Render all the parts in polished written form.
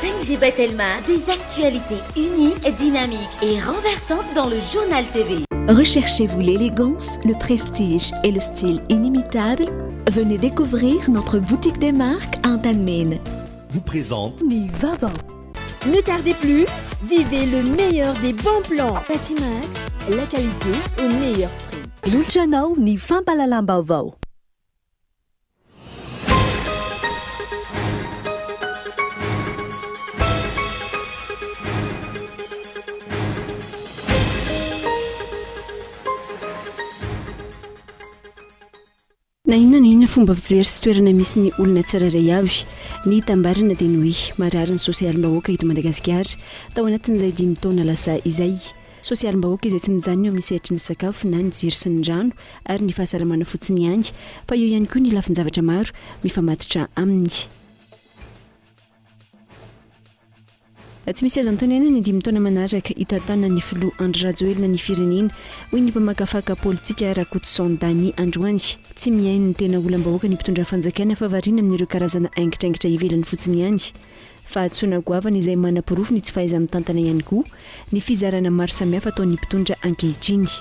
5G by Telma, des actualités uniques, dynamiques et renversantes dans le Journal TV. Recherchez-vous l'élégance, le prestige et le style inimitable? Venez découvrir notre boutique des marques Antanimena. Vous présente Ny vaovao. Ne tardez plus, vivez le meilleur des bons plans. Batimax, la qualité au meilleur prix. Atolotra anao ny fampahalalam-baovao. Na inona na inona fomba fijery sy toerana misy ny olona tsirairay avy, ny hitambarana dia ny hoe marary ny sosialim-bahoaka eto Madagasikara tao anatin'izay dimy taona lasa izay. Sosialim-bahoaka izay tsy mijanona eo amin'ny sehatry ny sakafo na ny jiro sy ny rano ary ny fahasalamana fotsiny ihany fa eo ihany koa ny lafin-javatra maro mifamatotra aminy. Tsy misy azo antenaina ny dimy taona manaraka hitantanan'ny filoha Andry Rajoelina ny firenena, hoy ny mpamakafaka politika Rakotoson Dany androany. Tsy mihaino ny tena olam-bahoaka ny mpitondra fanjakana fa variana amin'ireo karazana aingitraingitra ivelany fotsiny ihany. Fahadisoana goavana izay manaporofo ny tsy fahaiza-mitantana ihany koa ny fizarana maro samihafa ataon'ny mpitondra ankehitriny.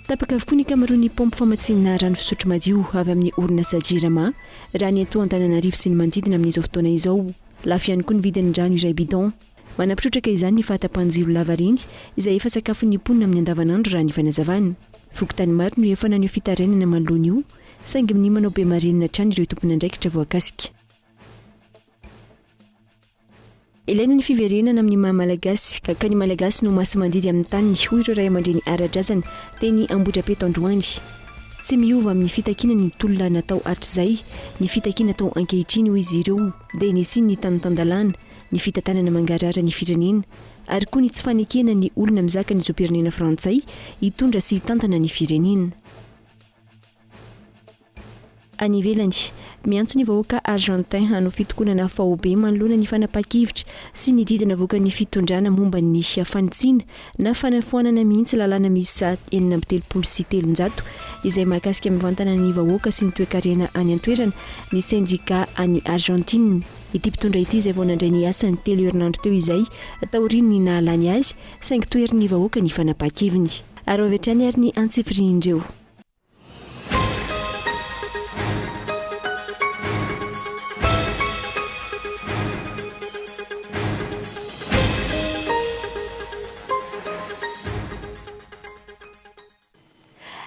Tapaka avokoa ny ankamaroan'ny paompy famatsiana rano fisotro madio avy amin'ny orinasa Jirama raha ny eto Antananarivo sy ny manodidina amin'izao fotoana izao. Lafo ihany koa ny vidin'ny rano iray bidon. Manampy trotraka izany ny fahatapahan-jiro lavareny izay efa sakafon'ny mponina amin'ny andavanandro raha ny fanazavana. Fokontany maro no efa naneho fitarainana manoloana io saingy minia manao be marenina hatrany ireo tompon'andraikitra voakasika. Ilaina ny fiverenana amin'ny maha Malagasy, ka ny Malagasy no masi-mandidy amin'ny taniny, hoy ireo ray aman-dreny ara-drazana teny Ambohidrapeto androany. Tsy miova amin'ny fitakiana ny tolona natao hatrizay ny fitakiana atao ankehitriny, hoy izy ireo, dia nisian'ny tany tan-dalàna, ny fitantanana mangarahara ny firenena ary koa ny tsy fanekena ny olona mizaka ny zom-pirenena frantsay hitondra sy hitantana ny firenena. Any ivelany, miantso ny vahoaka Argentin hanao fitokonana faobe manoloana ny fanapahan-kevitra sy ny didy navoakan'ny fitondrana momba ny fanitsiana na fanafoanana mihitsy lalàna miisa 336 izay mahakasika mivantana ny vahoaka sy ny toekarena any an-toerana ny sendika any Argentine. Ity mpitondra ity izay vao nandray ny asany telo herinandro teo izay taorian'ny nahalany azy saingy toherin'ny vahoaka ny fanapahan-keviny. Ary avy hatrany ary ny antsipirihin'ireo.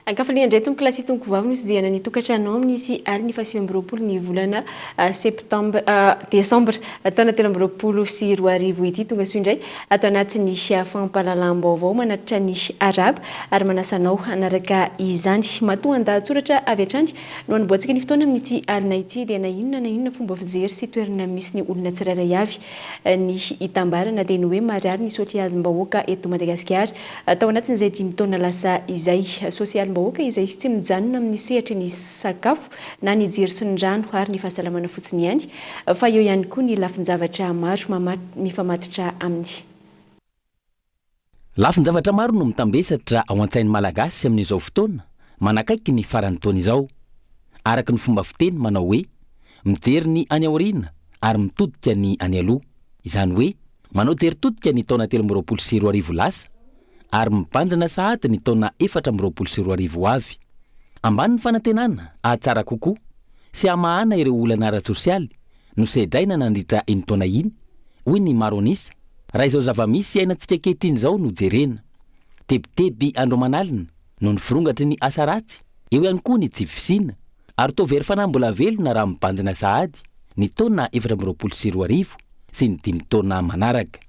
Ankafaliana indray tompoko lahy sy tompoko vavy no hitsidihana ny tokantranonao amin'ity alin'ny faha-29 ny volana septambra, desambra taona 2023 ity. Tonga soa indray ato anatin'ny fampahalalam-baovao manatitra ny arahaba ary manasa anao hanaraka izany. Matoa an-dahatsoratra avy hatrany no hanombohantsika ny fotoana amin'ity alina ity dia na inona na inona fomba fijery sy toerana misy ny olona tsirairay avy ny hitambarana dia ny hoe marary ny sosialim-bahoaka eto Madagasikara tao anatin'izay dimy taona lasa izay. Sosialim-bahoaka izay tsy mijanona amin'ny sehatry ny sakafo na ny jiro sy ny rano ary ny fahasalamana fotsiny ihany fa eo ihany koa ny lafin-javatra maro mifamatotra aminy. Lafin-javatra maro no mitambesatra ao an-tsain'ny Malagasy amin'izao fotoana manakaiky ny faran'ny taona izao. Araka ny fomba fiteny manao hoe, mijery ny any aoriana ary mitodika ny any aloha. Izany hoe, manao jery todika ny taona 2023 lasa ary mibanjina sahady ny taona 2024 ho avy. Ambany ny fanantenana hahatsara kokoa sy hamahana ireo olana ara-tsosialy nosedraina nandritra iny taona iny, hoy ny maro an'isa, raha izao zava-misy iainantsika ankehitriny izao no jerena. Tebiteby andro aman'alina noho ny firongatry ny asa ratsy, eo ihany koa ny tsy fisiana, ary toa very fanahy mbola velona raha mibanjina sahady ny taona 2024 sy ny dimy taona manaraka.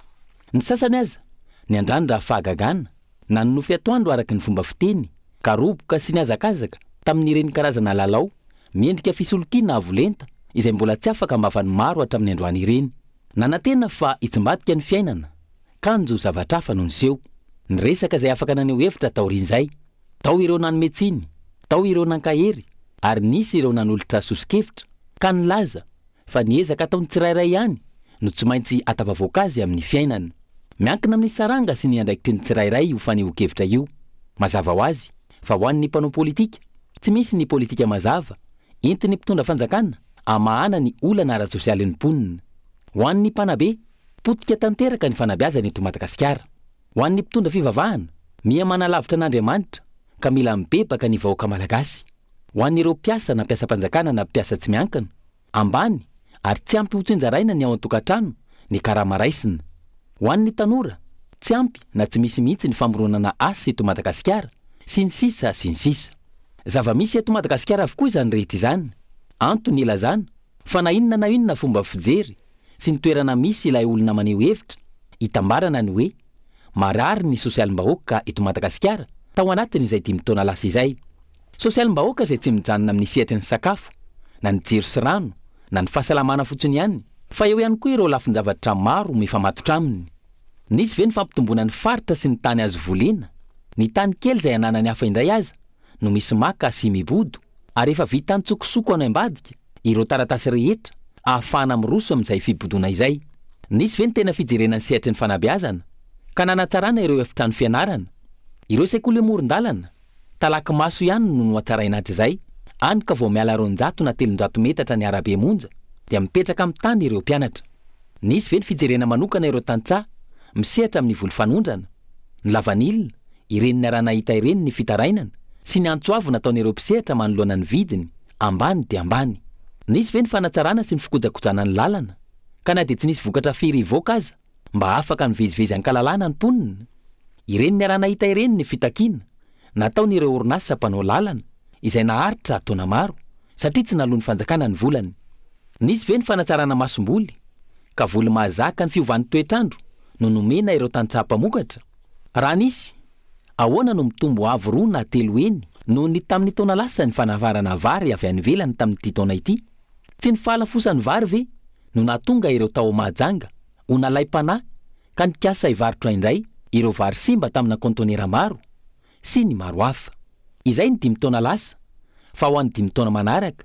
Ny sasany aza niandrandra fahagagana Nanonofy atoandro araka ny fomba fiteny, ka roboka sy nihazakazaka tamin'ireny karazana lalao miendrika fisolokiana avo lenta izay mbola tsy afaka am-bavan'ny maro hatramin'ny androany ireny. Nanantena fa hitsimbadika ny fiainana, kanjo zavatra hafa no niseho. Niresaka izay afaka naneho hevitra taorian'izay. Tao ireo nanome tsiny, tao ireo nankahery, ary nisy ireo nanolotra soso-kevitra, ka nilaza fa ny ezaka ataon'ny tsirairay ihany no tsy maintsy atafavoaka azy amin'ny fiainana. Miankina amin'ny saranga sy ny andraikitry ny tsirairay io fanehoan-kevitra io. Mazava ho azy fa ho an'ny mpanao politika, tsy misy ny politika mazava entin'ny mpitondra fanjakana. hamahana ny olana ara-tsosialin'ny mponina. Ho an'ny mpanabe, potika tanteraka ny fanabeazana eto Madagasikara. Ho an'ny mpitondra fivavahana, miha manalavitra an'Andriamanitra ka mila mibebaka ny vahoaka malagasy. Ho an'ireo mpiasa na mpiasam-panjakana na mpiasa tsy miankina, ambany ary tsy ampy hotsinjaraina ny ao an-tokantrano ny karama raisina. Ho an'ny tanora, tsy ampy na tsy misy mihitsy ny famoronana asa eto Madagasikara, sy ny sisa sy ny sisa. Zava-misy eto Madagasikara avokoa izany rehetra izany. Antony ilazana fa na inona na inona fomba fijery sy ny toerana misy ilay olona maneho hevitra, itambarana ny hoe marary ny sosialim-bahoaka eto Madagasikara tao anatin'izay dimy taona lasa izay. Sosialim-bahoaka izay tsy mijanona amin'ny sehatry ny sakafo, na ny jiro sy rano, na ny fahasalamana fotsiny ihany, fa eo ihany koa ireo lafin-javatra maro mifamatotra aminy. Nisy ve ny fampitomboana ny faritra sy ny tany azo volena? Ny tany kely izay ananany hafa indray aza no misy maka sy mibodo, ary efa vita an-tsokosoko any ambadika ireo taratasy rehetra ahafahana miroso amin'izay fibodoana izay. Nisy ve ny tena fijerena ny sehatry ny fanabeazana, ka nanatsarana ireo efitrano fianarana, ireo sekoly amoron-dalana? Talaky maso ihany no nohatsaraina hatrizay, any ka vao miala 200 na 300 metatra ny arabe monja dia mipetraka amin'ny tany ireo mpianatra. Nisy ve ny fijerena manokana ireo tantsaha misehatra amin'ny voly fanondrana, ny lavanila, ireny niaraha-nahita ireny ny fitarainana sy ny antso avo nataon'ireo mpisehatra manoloana ny vidiny ambany dia ambany. Nisy ve ny fanatsarana sy ny fikojakojana ny lalana ka na dia tsy nisy vokatra firy hivoaka aza mba afaka mivezivezy ankalalahana ny mponina? Ireny niaraha-nahita ireny ny fitakiana nataon'ireo orinasa mpanao lalana izay naharitra taona maro satria tsy naloan'ny fanjakana ny volany. Nisy ve ny fanatsarana masomboly ka voly mahazaka ny fiovan'ny toetr'andro no nomena ireo tantsaha mpamokatra? Raha nisy, ahoana no mitombo avo roa na telo heny noho ny tamin'ny taona lasa ny fanafarana vary avy any ivelany tamin'ity taona ity? Tsy ny fahalafosan'ny vary ve no nahatonga ireo tao Mahajanga ho nalaim-panahy ka nikasa hivarotra indray ireo vary simba tamina kaontenera maro sy ny maro hafa? Izay ny dimy taona lasa, fa ho an'ny dimy taona manaraka,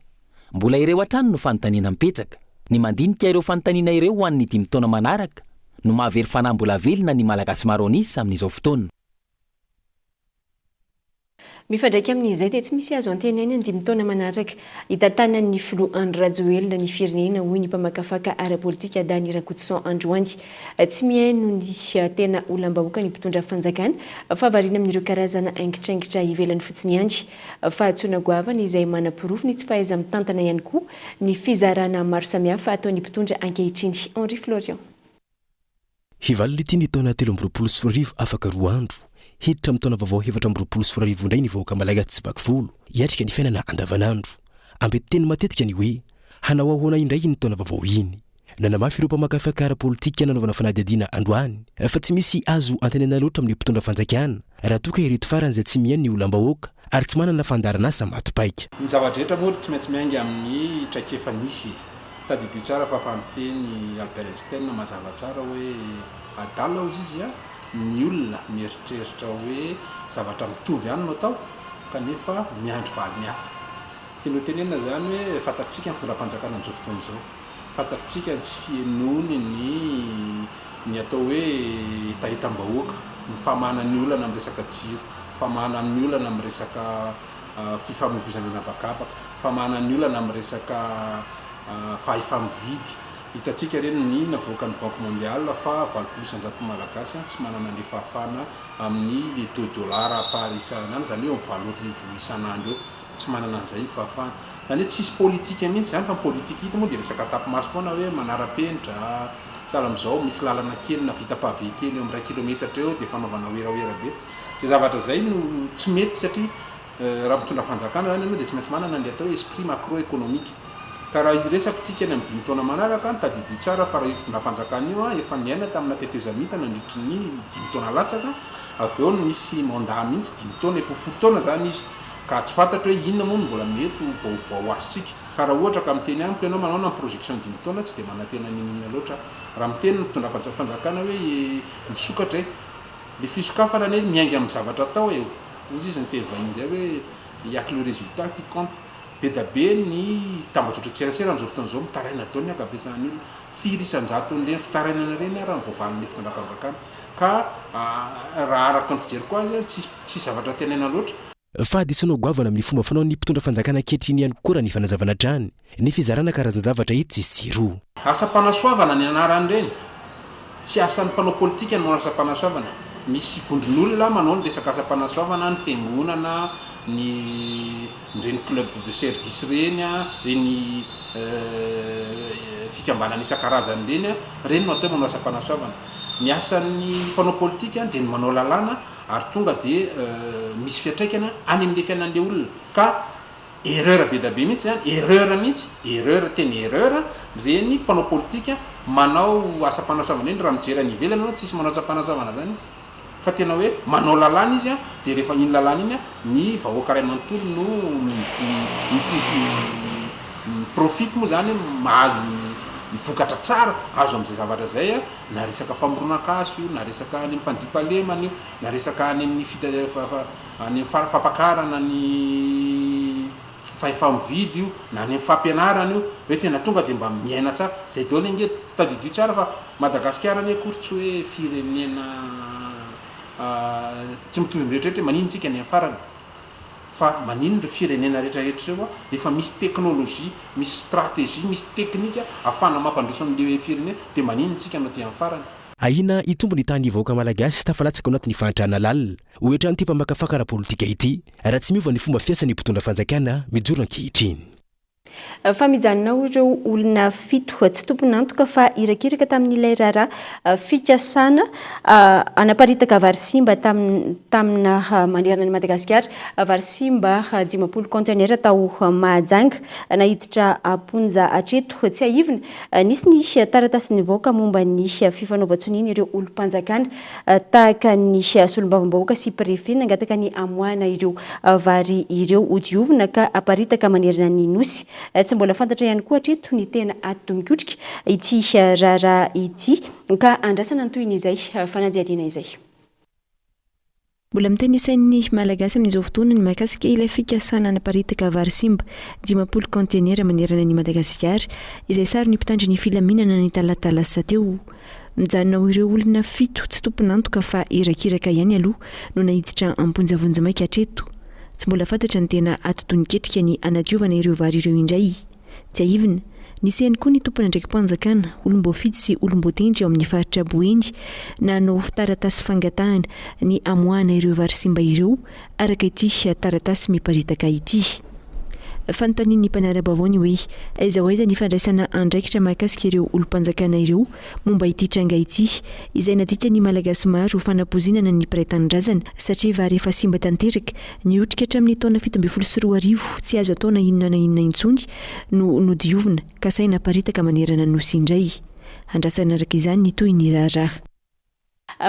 mbola ireo hatrany no fanontaniana mipetraka. Ny mandinika ireo fanontaniana ireo ho an'ny dimy taona manaraka no mahavery fanahy mbola velona ny Malagasy maro an'isa amin'izao fotoana. Mifandraika amin'izay dia tsy misy azo antenaina ny dimy taona manaraka hitantanan'ny filoha Andry Rajoelina ny firenena, hoy ny mpamakafaka ara-politika Dany Rakotoson androany. Tsy mihaino ny tena olam-bahoaka ny mpitondra fanjakana fa variana amin'ireo karazana aingitraingitra ivelany fotsiny ihany. Fahadisoana goavana izay manaporofo ny tsy fahaiza-mitantana ihany koa ny fizarana maro samihafa ataon'ny mpitondra ankehitriny. Henri Florian. Hivalona ity ny taona 2023 afaka roa andro. Hiditra amin'ny taona vaovao 2024 indray ny vahoaka malagasy tsy vaky volo, hiatrika ny fiainana andavanandro. Ambetiteny matetika ny hoe, hanao ahoana indray iny taona vaovao iny? Nanamafy ireo mpamakafaka ara-politika nanaovana fanadihadiana androany fa tsy misy azo antenaina loatra amin'ny mpitondra fanjakana raha toa ka ireto farany izay tsy mihaino ny olam-bahoaka ary tsy manana fandaharanasa maty paika. Ny zava-drehetra moa tsy maintsy miainga amin'ny traikefa nisy e. Tadidio tsara fa fa niteny Albert Einstein mazava tsara hoe adala hozy izy a, ny olona mieritreritra hoe zavatra mitovy ihany no atao kanefa miandry valiny hafa. Tiany ho tenenina izany hoe fantatritsika ny fitondram-panjakana amin'izao fotoana izao. Fantatritsika ny tsy fihenoany ny ny atao hoe hetahetam-bahoaka, ny famahana ny olana amin'ny resaka jiro, famahana ny olana amin'ny resaka fifamoivoizana an'habakabaka, famahana ny olana amin'ny resaka fahefa-mividy. Hitantsika ireny ny navoakan'ny Banque Mondiale fa 80% Malagasy tsy manana an'ilay fahafahana amin'ny le taux dollar par isan'andro, izany hoe eo amin'ny 8000 isan'andro eo. Tsy manana an'izay ny fahafahana. Izany hoe tsisy politika mihitsy izany fa ny politika hita moa dia resaka tapi-maso foana hoe manara-penitra, sahala amin'izao misy lalana kely na vita pavé kely eo amin'ny iray kilometatra eo dia fanaovana werawera be. Izay zavatra izay no tsy mety satria raha mitondra fanjakana izany ianao dia tsy maintsy manana an'ilay atao hoe esprit macro économique. Ka raha hiresaka isika any amin'ny dimy taona manaraka, tadidio tsara fa raha io fitondram-panjakana io efa niaina tamina tetezamita nandritry ny dimy taona latsaka, avy eo nisy mandat mihitsy dimy taona, efa ho folo taona izany izy. Ka tsy fantatro hoe inona moa no mbola mety ho vaovao azontsika. Ka raha ohatra ka miteny amiko ianao manao na ny projection dimy taona tsy dia manantena n'inon'inona loatra aho. Raha miteny ny mpitondra fanjakana hoe misokatra e! Le fisokafana anie miainga amin'ny zavatra atao e! Hozy izy niteny vahiny izay hoe il y a que le résultat qui compte. Be da be ny tambajotran-tserasera amin'izao fotoana izao mitaraina daholo ny ankabetsahan'ny olona. Firy isan-jaton'ireny fitarainana ireny ary no voavalin'ny fitondram-panjakana. Ka raha araka ny fijeriko azy, tsisy zavatra antenaina loatra. Fahadisoana goavana amin'ny fomba fanaon'ny mpitondra fanjakana ankehitriny ihany koa raha ny fanazavana hatrany ny fizarana karazan-javatra etsy sy eroa. Asam-panasoavana ny anaran'ireny. Tsy asan'ny mpanao politika ny manao asam-panasoavana. Misy vondron'olona manao ny resaka asam-panasoavana, ny fiangonana, ny ireny club de service ireny, ireny fikambanana isan-karazany ireny, ireny no atao hoe manao asam-panasoavana. Ny asan'ny mpanao politika dia ny manao lalàna ary tonga dia misy fiantraikany any amin'ilay fiainan'ilay olona. Ka Erreur be da be mihitsy zany, erreur mihitsy, erreur tena erreur reny mpanao politika manao asam-panasoavana ireny, raha mijery any ivelany ianao tsisy manao asam-panasoavana zany izy fa tena hoe manao lalàna izy an, de rehefa iny lalàna iny an ny vahoaka iray manontolo no mi-profite moa zany mahazo ny vokatra tsara azo amin'izay zavatra zay an, na resaka famoronan-kaso io, na resaka any amin'ny fandriampahalemana io, na resaka any amin'ny fita- Any amin'ny fampakarana ny fahefa-mividy io, na any amin'ny fampianarana io, hoe tena tonga dia mba miaina tsara. Izay daholo ange, tadidio tsara fa Madagasikara anie akory tsy hoe firenena tsy mitovy amin'ny rehetra rehetra hoe maninona tsika any amin'ny farany. Fa maninona ireo firenena rehetra rehetra ireo efa misy technologie, misy stratégie, misy teknika ahafahana mampandroso an'ilay firenena dia maninona tsika no aty amin'ny farany. Ahiana hitombo ny tahan'ny vahoaka malagasy tafalatsaka ao anatin'ny fahantrana lalina. Hoy hatrany ity mpamakafaka ara-politika ity, raha tsy miova ny fomba fiasan'ny mpitondra fanjakana mijoro ankehitriny. Fa mijanona ao ireo olona fito tsy tompon'antoka fa irakiraka tamin'ilay raharaha fikasana hanaparitaka vary simba tamina manerana an'i Madagasikara, vary simba 50 kaontenera tao Mahajanga naiditra am-ponja hatreto. Tsiahivina, nisy ny taratasy nivoaka momba ny fifanaovan-tsonian'ireo olom-panjakana tahaka ny solombavambahoaka sy prefe nangataka ny hamoahana ireo vary ireo hodiovina ka haparitaka manerana ny Nosy. Tsy mbola fantatra ihany koa hatreto ny tena atidoha mikotrika ity raharaha ity ka andrasana ny tohin'izay fanadihadiana izay. Mbola mitanisain'ny Malagasy amin'izao fotoana ny mahakasika ilay fikasana hanaparitaka vary simba 50 kaontenera manerana an'i Madagasikara izay saron'ny mpitandro ny filaminana ny talata lasa teo. Mijanona ho ireo olona fito tsy tompon'antoka fa irakiraka ihany aloha no naiditra am-ponja vonjimaika hatreto. Tsy mbola fantatra ny tena atidoha niketrika ny hanadiovana ireo vary ireo indray. Tsiahivina, nisy ihany koa ny tompon'andraiki-panjakana, olom-boafidy sy olom-boatendry ao amin'ny faritra Boeny nanao taratasy fangatahana ny hamoahana ireo vary simba ireo, araka ity taratasy miparitaka ity. Fanontanian'ny mpanara-baovao ny hoe aiza ho aiza ny fandraisana andraikitra mahakasika ireo olom-panjakana ireo momba ity tranga ity, izay nadikan'ny Malagasy maro ho fanapoizinana ny mpiray tanindrazana satria vary efa simba tanteraka Niotrika hatramin'ny taona 2017, tsy azo atao na inona na inona intsony no nodiovina, kasaina haparitaka manerana ny Nosy indray. Andrasana araka izany ny tohin'ny raharaha.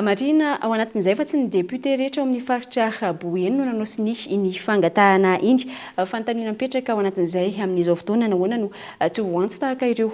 Marihina ao anatin'izay fa tsy ny depiote rehetra ao amin'ny faritra Boeny no nanao sonia iny fangatahana iny. Fanontaniana mipetraka ao anatin'izay amin'izao fotoana, nahoana no tsy voantso tahaka ireo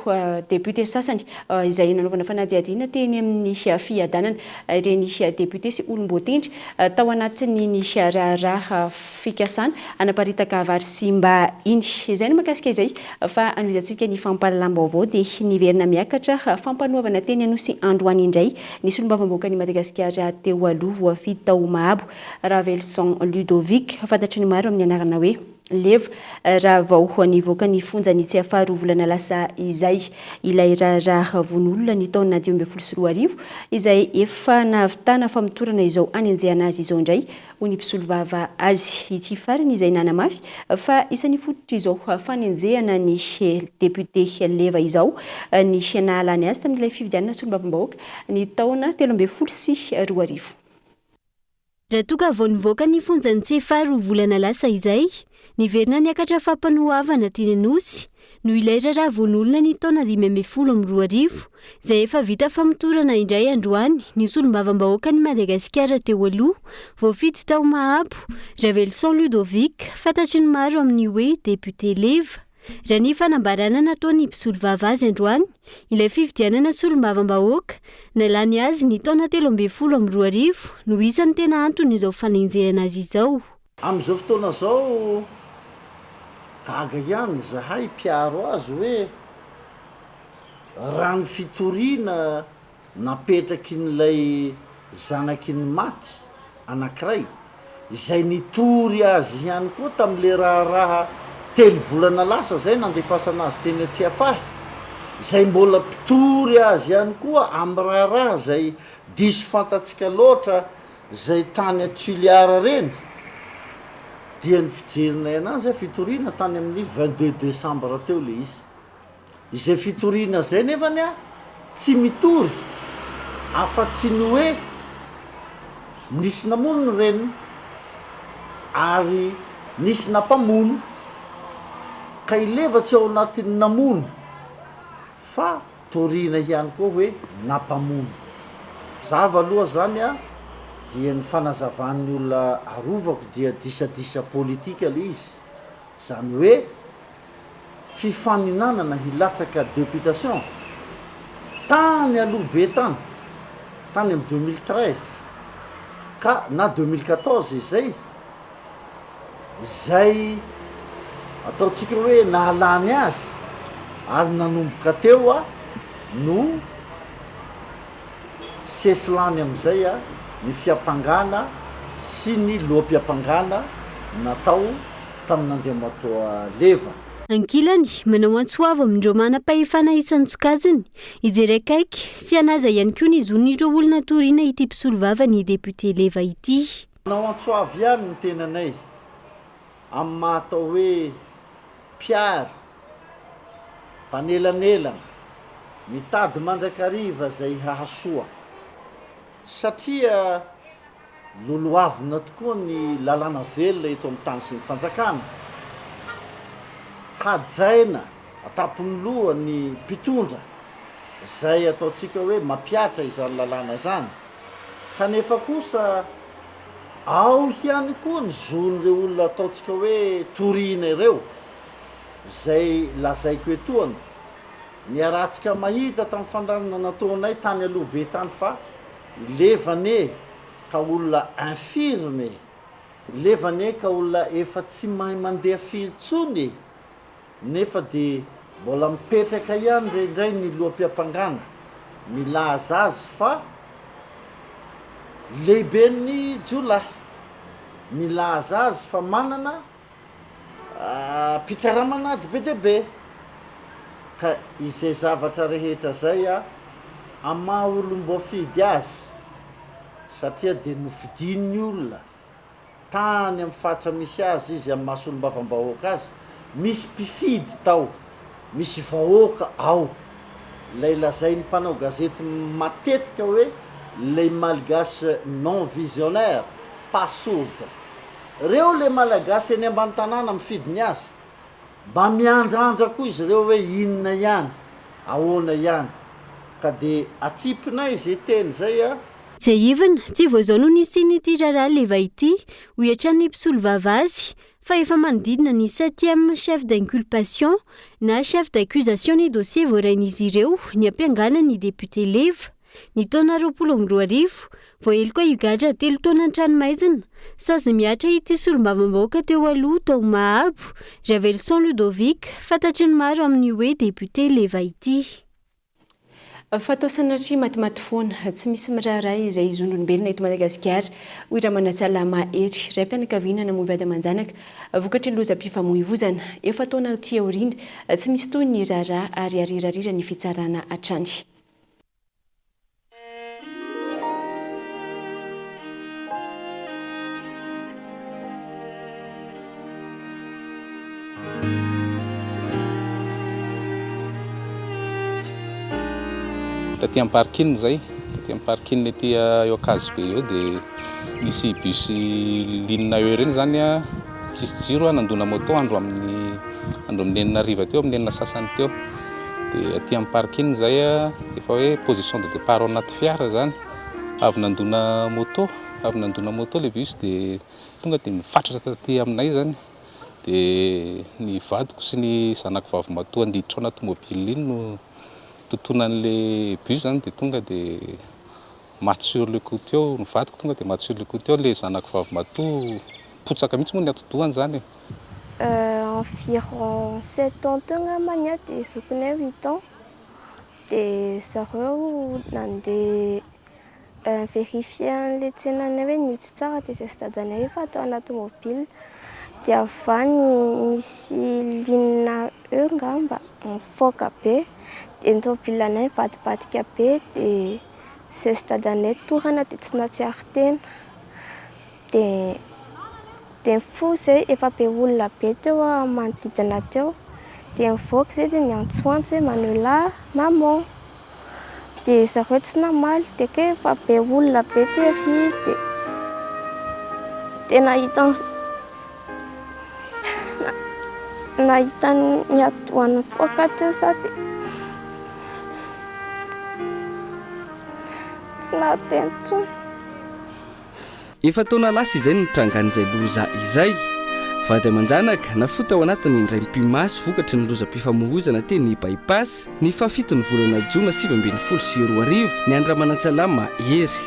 depiote sasany izay nanaovana fanadihadiana teny amin'ny Fiadanana ireny depiote sy olom-boatendry tao anatin'iny raharaha fikasana hanaparitaka vary simba iny. Izay no mahakasika izay fa hanohizantsika ny fampahalalam-baovao dia niverina miakatra fampanoavana teny Anosy androany indray ny solombavambahoakan'i Madagasikara teo aloha voafidy tao Mahabo, Raveloson Ludovic, fantatry ny maro amin'ny anarana hoe Leva, raha vao nivoaka ny fonja ny Tsiafahy roa volana lasa izay. Ilay raharaha vono olona ny taona 2015 izay efa nahavitana famotorana izao hanenjehana azy izao indray, hoy ny mpisolovava azy. Ity farany izay nanamafy fa isan'ny fototr'izao fanenjehana ny depiote Leva izao ny nahalany azy tamin'ilay fifidianana solombavambahoaka ny taona 2013. Raha toa ka vao nivoaka ny fonjan'i Tsiafahy roa volana lasa izay, niverina niakatra fampanoavana teny Anosy, noho ilay raharaha vono olona ny taona 2015, izay efa vita famotorana indray androany ny solombavambahoakan'i Madagasikara teo aloha, voafidy tao Mahabo, Raveloson Ludovic, fantatry ny maro amin'ny hoe Député Leva. Raha ny fanambarana nataon'ny mpisolovava azy androany, ilay fifidianana solombavambahoaka nalany azy ny taona 2013 no isan'ny tena anton'izao fanenjehana azy izao. Amin'izao fotoana izao, gaga ihany izahay mpiaro azy hoe raha ny fitoriana napetrakin'ilay zanaky ny maty anankiray. izay nitory azy ihany koa tamin'ilay raharaha telo volana lasa izay nandefasana azy teny Tsiafahy, izay mbola mpitory azy ihany koa amin'ny raharaha izay diso fantatsika loatra izay tany Tuliara ireny, dia ny fijerinay anazy fitoriana tany amin'ny 22 décembre teo ilay izy. Izay fitoriana izay nefany tsy mitory afa-tsy ny hoe nisy namono ny reniny ary nisy nampamono ka i Leva tsy ao anatin'ny namono fa toriana ihany koa hoe nampamono. Mazava aloha zany dia ny fanazavan'ny olona arovako dia disadisa politika le izy, zany hoe fifaninanana hilatsaka deputation tany aloha be tany, tany amin'ny 2013 ka na 2014 izay, izay ataontsika hoe nahalany azy ary nanomboka teo no sesilany amin'izay ny fiampangana sy ny loham-piampangana natao tamin'Andriamatoa Leva. Ankilany, manao antso avo amin'ireo manam-pahefana isan-tsokajiny, hijery akaiky sy hanaja ihany koa ny zon'ireo olona toriana ity mpisolovava ny depiote Leva ity. Manao antso avo ihany ny tenanay amin'ny maha atao hoe mpiaro, mpanelanelana, mitady mandrakariva izay hahasoa. Satria lolohavina tokoa ny lalàna velona eto amin'ny tany sy ny fanjakana. Hajaina an-tampon'ny loha ny mpitondra izay ataontsika hoe mampihatra izany lalàna izany. Kanefa kosa ao ihany koa ny zon'ireo olona ataontsika hoe toriana ireo, izay lazaiko etoana. Niarahantsika mahita tamin'ny fandaharana nataonay tany aloha be tany fa i Leva anie ka olona infirme e! I Leva anie ka olona efa tsy mahay mandeha firy intsony e! Nefa dia mbola mipetraka ihany indraindray ny loham-piampangana milaza azy fa lehiben'ny jiolahy, milaza azy fa manana Mpikaramana ady be dia be. Ka izay zavatra rehetra izay amin'ny maha olom-boafidy azy, satria dia nofidin'ny olona tany amin'ny faritra misy azy izy amin'ny maha solombavambahoaka azy, misy mpifidy tao, misy vahoaka ao, ilay lazain'ny mpanao gazety matetika hoe les malgaches non visionnaires, pas sourdes. Reo le malagasy eny ambany tanàna mifidy ny azy, mba miandrandra koa izy ireo hoe inona ihany, ahoana ihany. Ka de atsipinay ze teny zay a. Tsiahivina, tsy vao izao no nisian'ity raharaha Leva ity, hoy hatrany ny mpisolovava azy, fa efa manodidina ny septième chef d'inculpation na chef d'accusation ny dossier voarain'izy ireo niampiangana ny député Leva. Ny taona 2020, voaheloka higadra telo taona an-tranomaizina, sazy mihatra ity solombavambahoaka teo aloha tao Mahabo, Raveloson Ludovic, fantatry ny maro amin'ny hoe député Leva ity. Fa toa sanatria matimaty foana, tsy misy miraharaha izay zon'olombelona eto Madagasikara, hoy Ramanantsalama Hery, raim-pianakaviana namoy vady aman-janaka vokatry ny lozam-pifamoivozana. Efa-taona aty aoriana, tsy misy tohiny ny raharaha ary arirarira ny fitsarana hatrany. Taty amin'ny parking izay, taty amin'ny parking ety eo Ankazobe eo dia nisy bus ligne E ireny izany tsisy jiro nandona moto andro amin'ny andro amin'ny enina hariva teo amin'ny enina sasany teo. Dia aty amin'ny parking izay efa hoe position de départ ao anaty fiara izany, avy nandona moto, avy nandona moto ilay bus dia tonga dia nifatratra taty aminay izany. Dia ny vadiko sy ny zanako vavimatoa niditra ao anaty mobile iny no totonan'ilay bus izany dia tonga dia maty sur le coup teo, ny vadiko tonga dia maty sur le coup teo, ilay zanako vavimatoa potsaka mihitsy moa ny atidohany izany e. Environ sept ans teo angambany aho dia zokinay huit ans dia zareo nandeha. Ni-verifier an'ilay tsenanay hoe nitsy tsara dia izay sy dadanay efa tao anaty tomobile. Dia avy any nisy ligne E ngamba nifaoka be dia ny tomobile anay nivadibadika be dia izay sy dadanay torana dia tsy nahatsiaro tena. Dia dia nifoha izay efa be olona be teo manodidina teo. Dia nivoaka izay dia niantsoantso hoe Manuela, maman. Dia zareo tsy namaly dia kay efa be olona be tery dia dia nahita nahita ny atidohany nivoaka teo za dia tsy nahateny intsony. Efa-taona lasa izay no nitrangan'izay loza izay. Vady aman-janaka, nafoy tao anatin'ny indray mipi-maso vokatry ny lozam-pifamoivoizana teny By-Pass, ny fahafiton'ny volana jona 2019, ny an-dRamanantsalama Hery.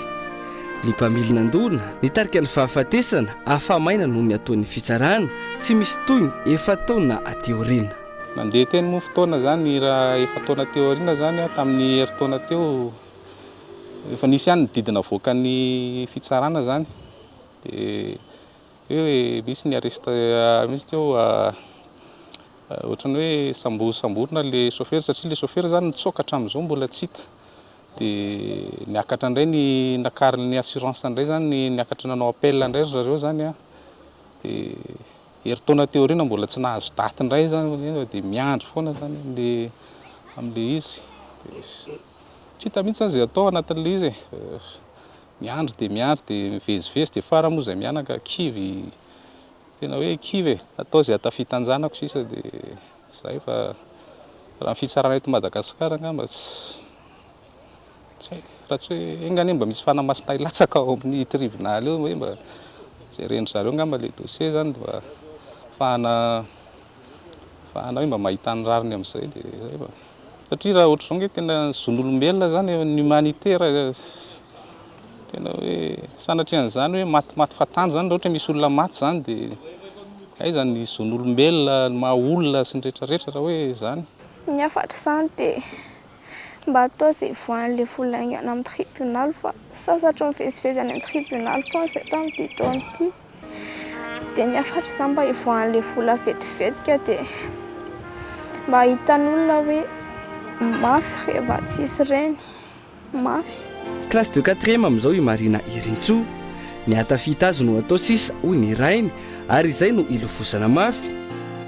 Ny mpamily nandona, nitarika ny fahafatesana, afa-maina noho ny ataon'ny fitsarana, tsy misy tohiny, efa-taona aty aoriana. Nandeha teny moa fotoana izany, raha efa-taona teo aoriana izany, tamin'ny herintaona teo, Efa nisy ihany ny didy navoakan'ny fitsarana izany dia hoe misy ny arrest misy teo ohatran'ny hoe sambosamborina ilay chauffeur satria ilay chauffeur izany nitsoaka hatramin'izao mbola tsy hita. Dia niakatra indray ny nakarin'ny assurance indray izany niakatra nanao appel indray ry zareo izany an, dia Herintaona teo aoriana mbola tsy nahazo daty indray zany fa dia miandry foana zany amle amle izy. Tsy hita mihitsy zany izay atao anatin'ilay izy e. Miandry dia miandry dia mivezivezy dia farany moa izay mianaka kivy, tena hoe kivy e. Atao izay hahatafita an-janako sisa dia izay fa raha ny fitsarana eto Madagasikara angamba tsy. Tsy haiko, raha tsy hoe enga anie mba misy fanahy masina hilatsaka ao amin'ny tribonaly eo hoe mba jeren-dry zareo angamba ilay dossier izany mba ahafahana ahafahana hoe mba mahita ny rariny amin'izay dia izay fa satria raha ohatr'izao ange tena ny zon'olombelona izany e, ny humanité raha tena hoe sanatria an'izany hoe matimaty fahatany izany raha ohatra hoe misy olona maty izany dia aiza ny zon'olombelona, ny maha olona sy ny rehetrarehetra raha hoe izany. Ny hafatro izany dia Mba atao izay hivoahan'ilay vola haingana amin'ny tribonaly fa sasatry ny mivezivezy any amin'ny tribonaly foana izay tamin'ity taona ity. Dia ny hafatra izany mba hivoahan'ilay vola vetivetika dia mba hahitan'olona hoe mafy rehefa tsisy reny, mafy. Classe de quatrième amin'izao i Marina Irintsoa. Ny hahatafita azy no atao sisa hoy ny rainy ary izay no ilofosana mafy.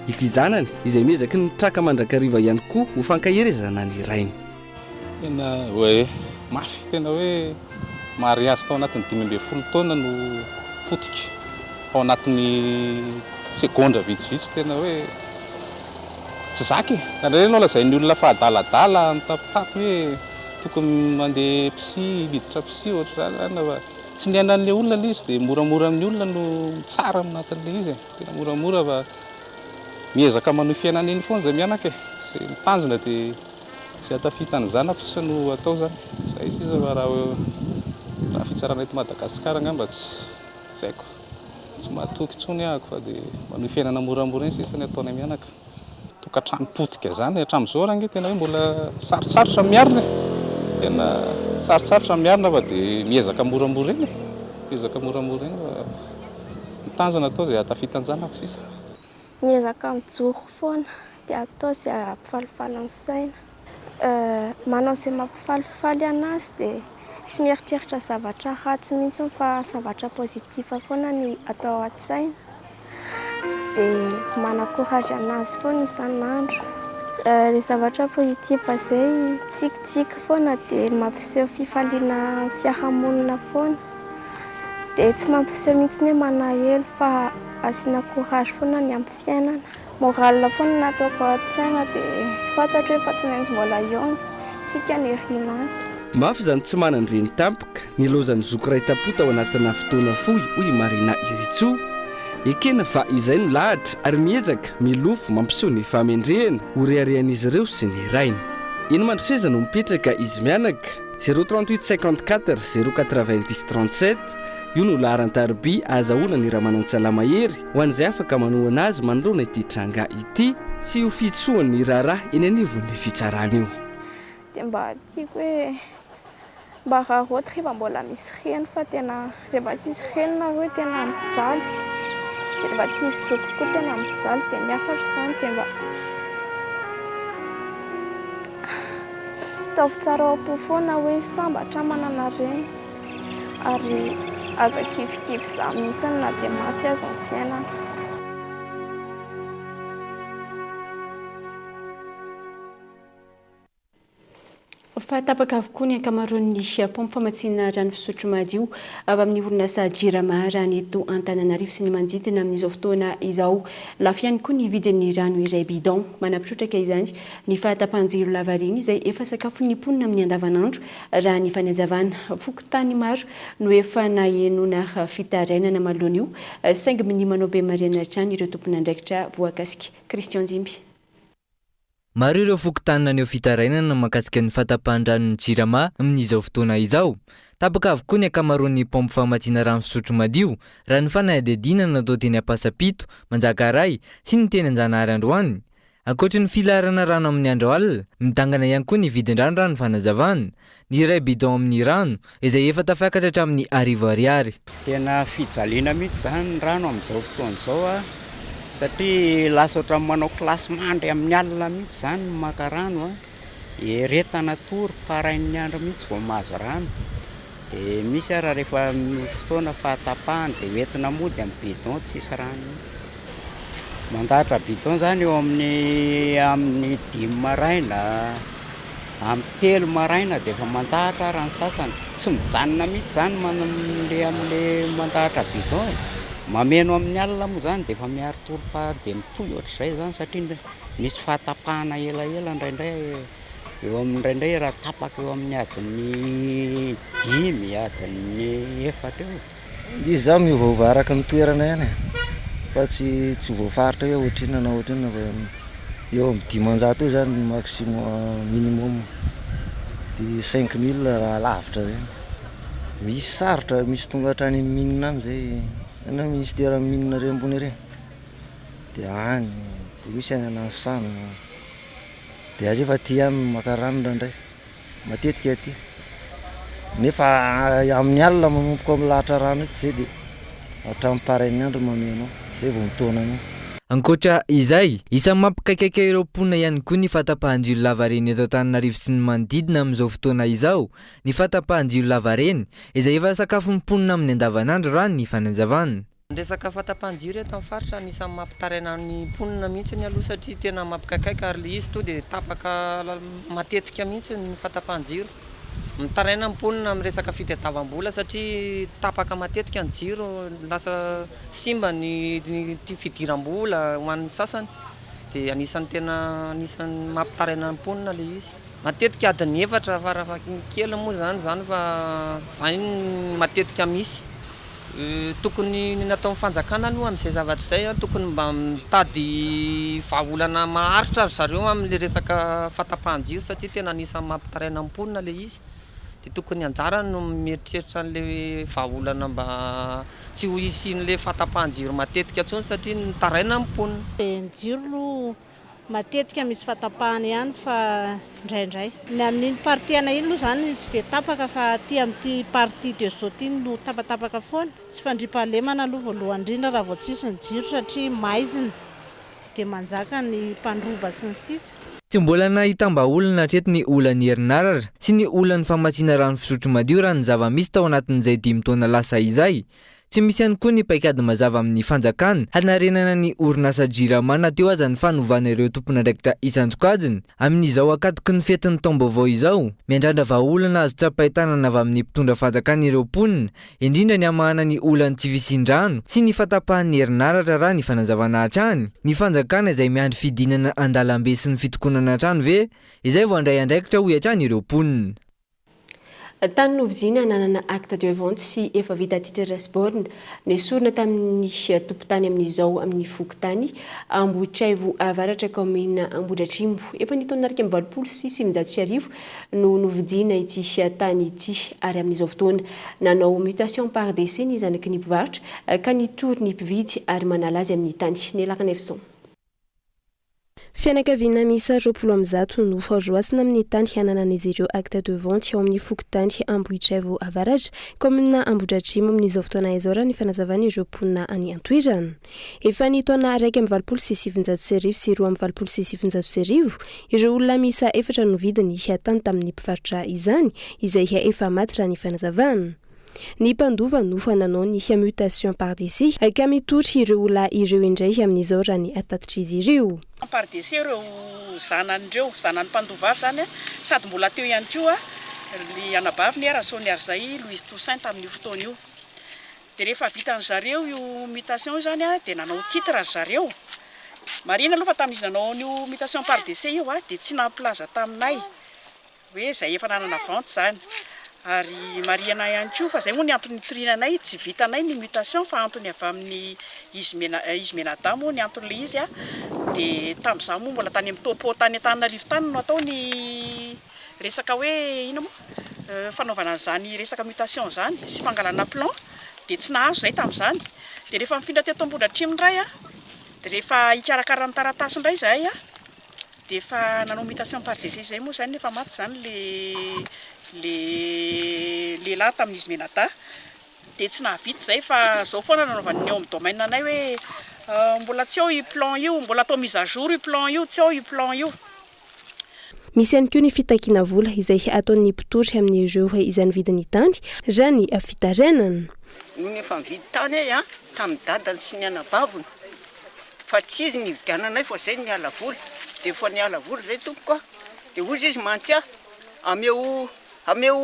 Ity zanany izay miezaky ny mitraka mandrakariva ihany koa ho fankaherezana ny rainy. Tena hoe mafy, tena hoe mariazy tao anatin'ny 15 taona no potika tao anatin'ny segondra vitsivitsy, tena hoe tsy zaka e! Indraindray ianao lazain'ny olona fa adaladala, mitapitapy hoe tokony mandeha psy, miditra psy ohatr'izany fa tsy niainan'ilay olona ilay izy dia moramora amin'ny olona no mitsara ao anatin'ilay izy e, tena moramora fa miezaka manohy fiainana eny foana izay mianaka e, izay mitanjona dia izay hahatafita ny zanako sisa no atao izany, izay sisa fa raha raha fitsarana eto Madagasikara angamba tsy tsy haiko, tsy mahatoky intsony ahako fa dia manohy fiainana moramora eny sisa ny ataonay mianaka. Tokantrano potika izany hatramin'izao ary ange tena hoe mbola sarotsarotra ny miarina e, tena sarotsarotra ny miarina fa dia miezaka moramora eny e, miezaka moramora eny fa ny tanjona atao izay hahatafita an-janako sisa. Miezaka mijoro foana dia atao izay hampifalifaly ny saina. Manao izay mampifalifaly an'azy dia tsy mieritreritra zavatra ratsy mihitsy fa zavatra positif foana ny atao an-tsaina. Dia mana-courage an'azy foana isan'andro. Ilay zavatra positif izay mitsikitsiky foana dia mampiseho fifaliana amin'ny fiarahamonina foana. Dia tsy mampiseho mihitsy hoe malahelo fa asiana courage foana ny amin'ny fiainana. Moral foana no ataoko an-tsaina dia fantatro hoe efa tsy maintsy mbola eo ny tsika ny aoriana any. Mafy izany tsy manan-dreny tampoka, nilaozan'ny zoky iray tampo tao anatina fotoana fohy, hoy i Marina Iritsoa. Ekena fa izay no lahatra ary miezaka, milofo, mampiseho ny fahamendrehana ho reharehan'izy ireo sy ny rainy. Eny Mandroseza no mipetraka izy mianaka. Zéro 38 54 zéro 90 37, io no laharan-tariby ahazahoana ny Ramanantsalama Hery ho an'izay afaka manohana azy manoloana ity tranga ity sy io fihitsohan'ny raharaha eny anivon'ny fitsarana io. Dia mba tiako hoe. Mba araraoty rehefa mbola misy reny fa tena rehefa tsisy reny nareo tena mijaly, dia rehefa tsisy zoky koa tena mijaly, dia ny hafatra izany dia mba ataovy tsara ao am-po foana hoe sambatra aho manana reny ary aza kivikivy izany mihitsy na dia mafy aza ny fiainana. Fa tapaka avokoa ny ankamaroan'ny paompy famatsiana rano fisotro madio avy amin'ny orinasa Jirama raha ny eto Antananarivo sy ny manodidina amin'izao fotoana izao. Lafo ihany koa ny vidin'ny rano iray bidon. Manampy trotraka izany ny fahatapahan-jiro lavareny izay efa sakafon'ny mponina amin'ny andavanandro raha ny fanazavana. Fokontany maro no efa nahenoana fitarainana manoloana io saingy minia manao be marihana hatrany ireo tompon'andraikitra voakasika. Christian Jimby. Maro ireo fokontany naneho fitarainana mahakasika ny fahatapahan-dranon'ny Jirama amin'izao fotoana izao. Tapaka avokoa ny ankamaroan'ny paompy famatsiana rano fisotro madio, raha ny fanadihadiana natao teny Ampasampito, Manjakaray, sy ny teny Anjanahary androany. Ankoatry ny filaharana rano amin'ny andro alina, midangana ihany koa ny vidin-drano raha ny fanazavana. Ny iray bidon amin'ny rano, izay efa tafakatra hatramin'ny arivo ariary. Tena fijaliana mihitsy izany ny rano amin'izao fotoana izao a, satria lasa ohatran'ny manao kilasy mandry amin'ny alina mihitsy izany ny maka rano a, eretana tory parain'ny andro mihitsy vao mahazo rano, dia misy ara rehefa fotoana fahatapahany dia hoentina mody amin'ny bidon tsisy rano mihitsy. Mandahatra bidon izany eo amin'ny amin'ny dimy maraina. Amin'ny telo maraina dia efa mandahatra ary ny sasany. Tsy mijanona mihitsy izany le amin'le mandahatra bidon e. Mameno amin'ny alina moa izany dia efa miari-torim-pary dia mitohy ohatr'izay izany satria misy fahatapahana elaela indraindray eo amin'ny indraindray raha tapaka eo amin'ny adiny dimy, adiny efatra eo. Izy zany miovaova araka ny toerana ihany e, fa tsy tsy voafaritra hoe ohatrinona na ohatrinona fa eo amin'ny 500 eo zany ny maximum minimum, de 5000 raha lavitra regny. Misy sarotra, misy tonga hatrany amin'ny mine any zay, hitanao ministeran'ny mine ary ambony ary, de any, de misy any Nanisana, de aty fa aty ihany no maka rano indraindray. Matetika aty. Nefa amin'ny alina manomboka milahatra rano etsy zay dia hatramin'ny parain'ny andro mameno ao, zay vao mitaona an'io. Ankoatra izay, isan'ny mampikaikaika ireo mponina ihany koa ny fahatapahan-jiro lavareny eto Antananarivo sy ny manodidina amin'izao fotoana izao ny fahatapahan-jiro lavareny, izay efa sakafon'ny mponina amin'ny andavanandro raha ny fanazavana. Ny resaka fahatapahan-jiro eto amin'ny faritra anisan'ny mampitaraina ny mponina mihitsy aloha satria tena mampikaikaika ary ilay izy tonga dia tapaka matetika mihitsy ny fahatapahan-jiro. Mitaraina ny mponina amin'ny resaka fitadiavam-bola satria tapaka matetika ny jiro, lasa simba ny fidiram-bola ho an'ny sasany dia anisan'ny tena anisan'ny mampitaraina ny mponina ilay izy. Matetika adiny efatra farafahakeliny moa izany izany fa izay no matetika misy. Tokony ny nataon'ny fanjakana aloha amin'izay zavatra izay an, tokony mba mitady vahaolana maharitra ry zareo amin'ilay resaka fahatapahan-jiro satria tena anisan'ny mampitaraina ny mponina ilay izy. Dia tokony anjarany no mieritreritra an'ilay vahaolana mba tsy ho hisian'ilay fahatapahan-jiro matetika intsony satria mitaraina ny mponina. Dia ny jiro aloha Matetika misy fahatapahana ihany fa indraindray. Ny amin'iny partie ana iny aloha izany tsy dia tapaka fa aty amin'ity partie de zao ity no tapatapaka foana. Tsy fandriampahalemana aloha voalohany indrindra raha vao tsisy ny jiro satria maizina dia manjaka ny mpandroba sy ny sisa. Tsy mbola nahitam-bahaolana hatreto ny olan'ny herinaratra sy ny olan'ny famatsiana rano fisotro madio raha ny zava-misy tao anatin'izay dimy taona lasa izay. Tsy misy ihany koa ny paikady mazava amin'ny fanjakana hanarenana ny orinasa Jirama na teo aza ny fanovana ireo tompon'andraikitra isan-tsokajiny. Amin'izao ankatoky ny fetin'ny taom-baovao izao, miandrandra vahaolana azo tsapain-tanana avy amin'ny mpitondra fanjakana ireo mponina, indrindra ny hamahana ny olan'ny tsy fisian-drano sy ny fahatapahan'ny herinaratra raha ny fanazavana hatrany. Ny fanjakana izay miandry fidinana an-dalambe sy ny fitokonana hatrany ve izay vao handray andraikitra hoy hatrany ireo mponina. Tany novidiana nanana acte de vente sy efa vita titre sy borne, nesorina tamin'ny tompon-tany amin'izao amin'ny fokontany Ambohitraivo Avaratra kaominina Ambohidratrimo. Efa ny taona 1981 no novidiana ity tany ity ary amin'izao fotoana nanao mutation par décès ny zanaky ny mpivarotra ka nitory ny mpividy ary manala azy amin'ny tany. Nela Ranefison. Fianakaviana miisa 120 no roasina amin'ny tany hananan'izy ireo acte de vente ao amin'ny fokontany Ambohitraivo Avaratra, kaominina Ambohidratrimo amin'izao fotoana izao raha ny fanazavan'ireo mponina any an-toerana. Efa ny taona 1981 sy 1982 ireo olona miisa efatra no vidiny tany tamin'ny mpivarotra izany izay efa maty raha ny fanazavana. Ny mpandova no nanao ny mutation par décès ka mitory ireo olona ireo indray amin'izao raha ny tatitr'izy ireo. Par décès ireo zanany ireo, zanany mpandova avy izany, sady mbola teo ihany koa ny anabaviny Rasoaniarizay Louise Toussaint tamin'io fotoana io. Dia rehefa vitan-dry zareo io mutation io izany dia nanao titre ry zareo. Marihina aloha fa tamin'izy nanao an'io mutation par décès io dia tsy nampilaza taminay. Hoe izay efa nanana vente izany. Ary marihana ihany koa fa izay moa ny antony nitoriana anay, tsy vitanay ny mutation fa antony avy amin'ny izy mena izy mianadahy moa ny anton'ilay izy a, dia tamin'izaho moa mbola tany amin'ny topo tany Antananarivo tany no natao ny resaka hoe inona moa fanaovana an'izany resaka mutation izany sy fangalana plan dia tsy nahazo izahay tamin'izany. Dia rehefa nifindra teto Ambohidratrimo indray a, dia rehefa hikarakara ny taratasy indray izahay a, Dia efa nanao mutation par décès izay moa izany efa maty izany le le lehilahy tamin'izy mianadahy dia tsy nahavita izay fa izao foana nanaovan'ny ao amin'ny domaine anay hoe mbola tsy ao io plan io, mbola atao mise à jour io plan io, tsy ao io plan io. Misy ihany koa ny fitakiana vola izay ataon'ny mpitory amin'ireo izay nividy ny tany raha ny fitarainana. Nony efa nividy tany ahy tamin'ny dadany sy ny anabaviny fa tsy izy nividiananay fa zay niala vola de efa niala vola zay tompoko a de hozy izy mantsy ahy ameo ameo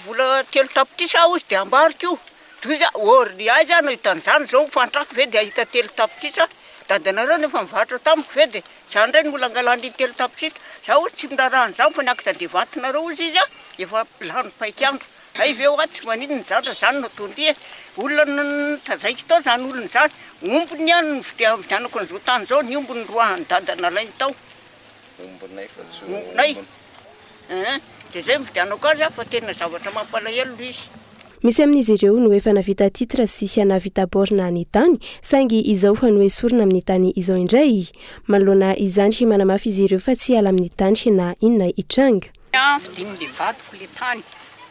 vola 3 tapitrisa aho hozy de ambariko io de hozy aho ô ry aiza aho no ahita an'izany zao fantrako ve de ahita 3 tapitrisa dadanareo nefa nivarotra tamiko ve de za ndray no mbola angalandry 3 tapitrisa za hozy tsy miraharaha an'izany fa ny acte de vente nareo hozy izy a efa lany paik'andro Hay ve hoa tsy maninona izany raha izany no ataon-dry e! Olona notazaiko tao izany olona izany, ombiny ihany no nividianako an'izao tany izao, ny omby noroahan'i dada nalainy tao. Ombinay fa tsy Ombinay. Eeh, dia izay nividianako azy fa tena zavatra mampalahelo ilay izy. Misy amin'izy ireo no efa navita titre sy nahavita borne ny tany, saingy izao noesorina amin'ny tany izao indray. Manoloana izany, manamafy izy ireo fa tsy hiala amin'ny tany na inona hitranga. Vidin'ny le vadiko le tany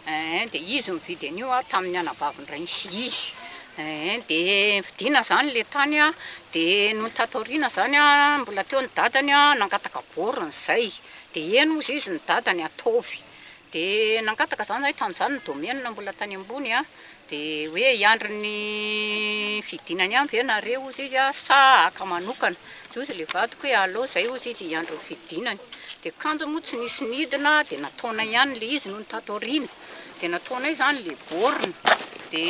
eeh de izy nividy an'io a tamin'ny anabavin-drainy sy izy eeh de nividiana zany le tany a de nony tato aoriana zany a mbola teo ny dadany a nangataka borne zay de eny hozy izy ny dadany ataovy de nangataka zany zahay tamin'izany ny domaine mbola tany ambony a De hoe hiandry ny fidinany ihany ve nareo hozy izy a sa haka manokana? De hozy le vadiko hoe aleo zay hozy izy hiandry ny fidinany. De kanjo moa tsy nisy nidina de nataonay ihany le izy nony tato aoriana. De nataonay zany le borne. De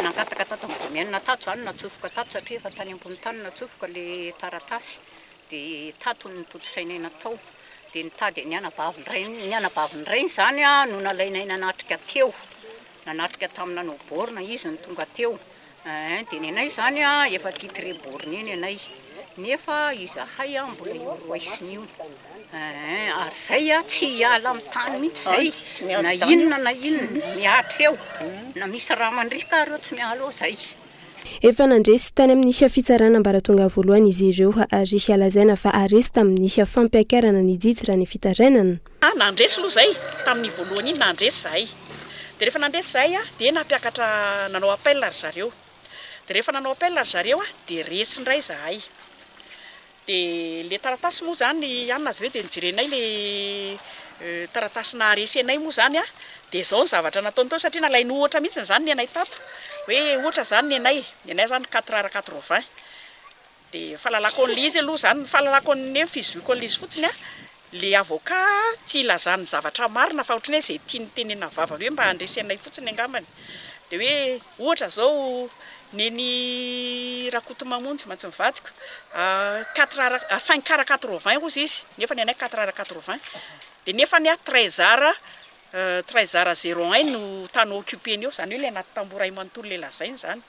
nangataka tato amin'ny domaine tato zany natsofoka tato satria efa tany ambony tany natsofoka le taratasy. De tato no notontosainay natao. De nitady ny anabavin-drainy, ny anabavin-drainy zany no nalainay nanatrika teo. Nanatrika tamin'ny nanao borne izy no tonga teo eh, dia ny anay izany efa titre borné ny anay nefa izahay mbola io roisiny io eh, ary izay tsy hiala amin'ny tany mihitsy izay na inona na inona mihatra eo na misy rà mandriaka ary eo tsy miala eo izay. Efa nandresy tany amin'ny fitsarana ambaratonga voalohany izy ireo ary lazaina fa resy tamin'ny fampiakarana ny didy raha ny fitarainana. Nandresy aloha izay, tamin'ny voalohany iny nandresy izahay. Dia rehefa nandresy izahay dia nampiakatra nanao appel ry zareo. Dia rehefa nanao appel ry zareo dia resy indray izahay. Dia ilay taratasy moa izany an avy eo dia nojerenay ilay taratasy naharesy anay moa izany an, dia izao ny zavatra nataony tao satria nalainy ohatra mihitsy izany ny anay tato, hoe ohatra izany ny anay, ny anay izany quatre ar quatre vingt. Dia fahalalako an'ilay izy aloha izany, ny fahalalako an'ny hoe fizohiko an'ilay izy fotsiny an, ilay avocat tsy ilazany zavatra marina fa ohatran'ny hoe izay tiany tenenina vava hoe mba handresy anay fotsiny angambany. Dia hoe ohatra izao Neny Rakotomamonjy mantsy ny vadiko, quatre ar cinq ar quatre vingt hozy izy, nefa ny anay quatre ar quatre vingt, dia nefa ny ahy treize ar treize ar zéro un no tany occupé-ny eo, izany hoe ilay anaty tamboho iray manontolo ilay lazainy izany.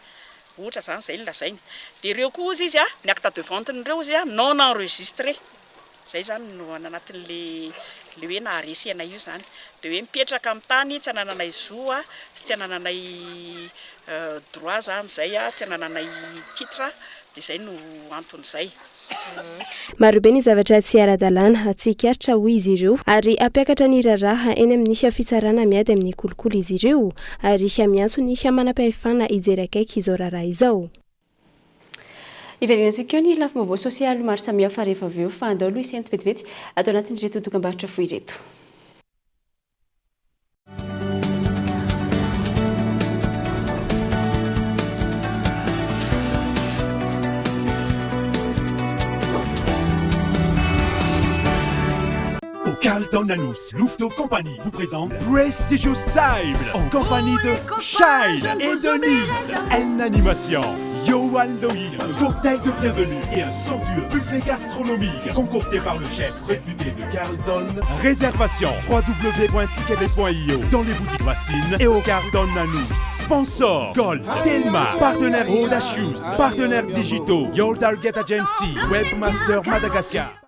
Ohatra izany izay no lazainy. Dia ireo koa hozy izy, ny acte de vente-n'ireo hozy non enregistré. Izay izany no any anatin'ilay ilay hoe naharesy anay io izany. Dia hoe mipetraka amin'ny tany tsy anananay zo sy tsy anananay droit izany izay, tsy anananay titre, dia izay no anton'izay. Marobe ny zavatra tsy ara-dalàna, tsikaritra hoy izy ireo, ary hampiakatra ny raharaha eny amin'ny fitsarana miady amin'ny kolikoly izy ireo, ary miantso ny manam-pahefana hijery akaiky izao raharaha izao. Hiverenantsika eo ny lafim-baovao sosialy maro samihafa rehefa avy eo fa andao aloha hisento vetivety ato anatin'ireto dokambarotra fohy ireto. Au Carlton Anosy, Louveteaux Company vous présente Prestigious Time en compagnie de Shine et Denise. N Animation, Yo Halloween, un cocktail de bienvenue et un somptueux buffet gastronomique concocté par le chef réputé de Carlton. Réservation www.ticketbest.io dans les boutiques Racine et au Carlton Anosy. Sponsor Gold, Telma, partenaire Audacious, partenaires digitaux, Your Target Agency, Webmaster Madagascar.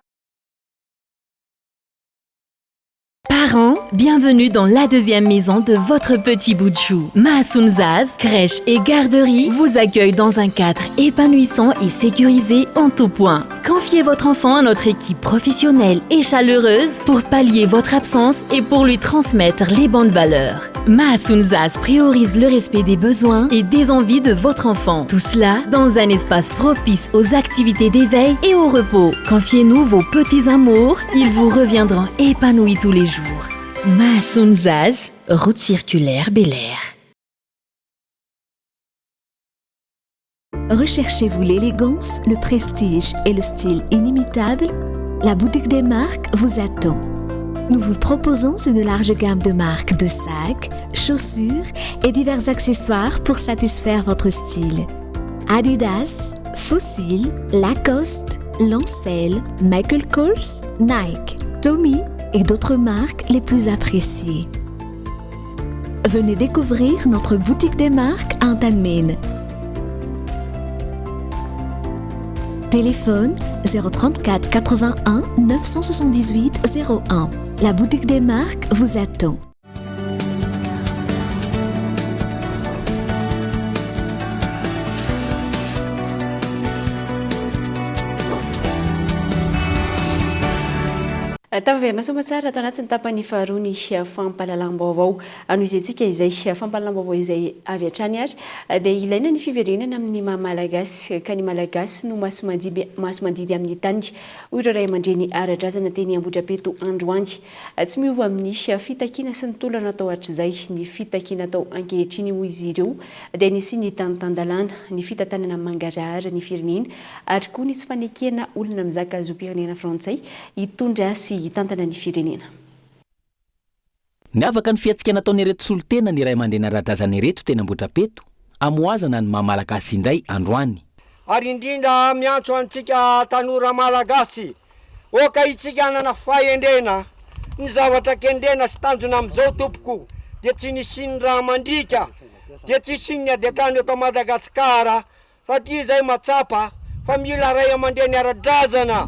Parents, bienvenue dans la deuxième maison de votre petit bout de chou. Mahasoan'ny Zaza, crèche et garderie vous accueille dans un cadre épanouissant et sécurisé en tout point. Confiez votre enfant à notre équipe professionnelle et chaleureuse pour pallier votre absence et pour lui transmettre les bonnes valeurs. Mahasoan'ny Zaza priorise le respect des besoins et des envies de votre enfant. Tout cela dans un espace propice aux activités d'éveil et au repos. Confiez-nous vos petits amours, ils vous reviendront épanouis tous les jours. Mahasoan'ny Zaza, route circulaire Bel Air. Recherchez-vous l'élégance, le prestige et le style inimitable? La boutique des marques vous attend. Nous vous proposons une large gamme de marques de sacs, chaussures et divers accessoires pour satisfaire votre style. Adidas, Fossil, Lacoste, Lancel, Michael Kors, Nike, Tommy et d'autres marques les plus appréciées. Venez découvrir notre boutique des marques à Antanimena. Téléphone 034 81 978 01. La boutique des marques vous attend. Tafaverina soamatsara ato anatin'ny tapany faharoa ny fampahalalam-baovao. Anohizentsika izay fampahalalam-baovao izay avy hatrany ary dia ilaina ny fiverenana amin'ny maha Malagasy ka ny Malagasy no masi-mandidy amin'ny tany, hoy ireo ray aman-dreny ara-drazana teny Ambohidrapeto androany. Tsy miova amin'ny fitakiana sy ny tolona natao hatrizay ny fitakiana atao ankehitriny, hoy izy ireo, dia ny hisian'ny tany tan-dalàna, ny fitantanana mangarahara ny firenena ary koa ny tsy fanekena olona mizaka zom-pirenena frantsay hitondra sy hitantana ny firenena. Niavaka ny fihetsika nataon'ireto solontena ny ray aman-dreny ara-drazana ireto teny Ambohidrapeto, hamohazana ny maha Malagasy indray androany. Ary indrindra miantso antsika tanora Malagasy, oka itsika hanana fahendrena, ny zavatra kendrena sy tanjona amin'izao tompoko dia tsy ny hisian'ny rà mandriaka, dia tsy hisian'ny ady an-trano eto Madagasikara satria izay mahatsapa fa mila ray aman-dreny ara-drazana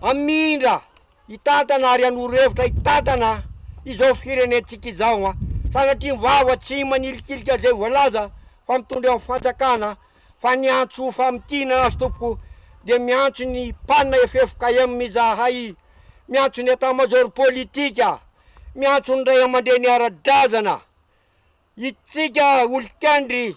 hamindra Hitantana ary hanoro hevitra hitantana izao firenentsika izao an! Sanatria ny vava tsy manilikilika izay voalaza fa mitondra eo amin'ny fanjakana fa ny antso famintinana azy tompoko dia miantso ny pan ffkm izahay, miantso ny etat major politika, miantso ny ray aman-dreny ara-drazana, itsika olon-kendry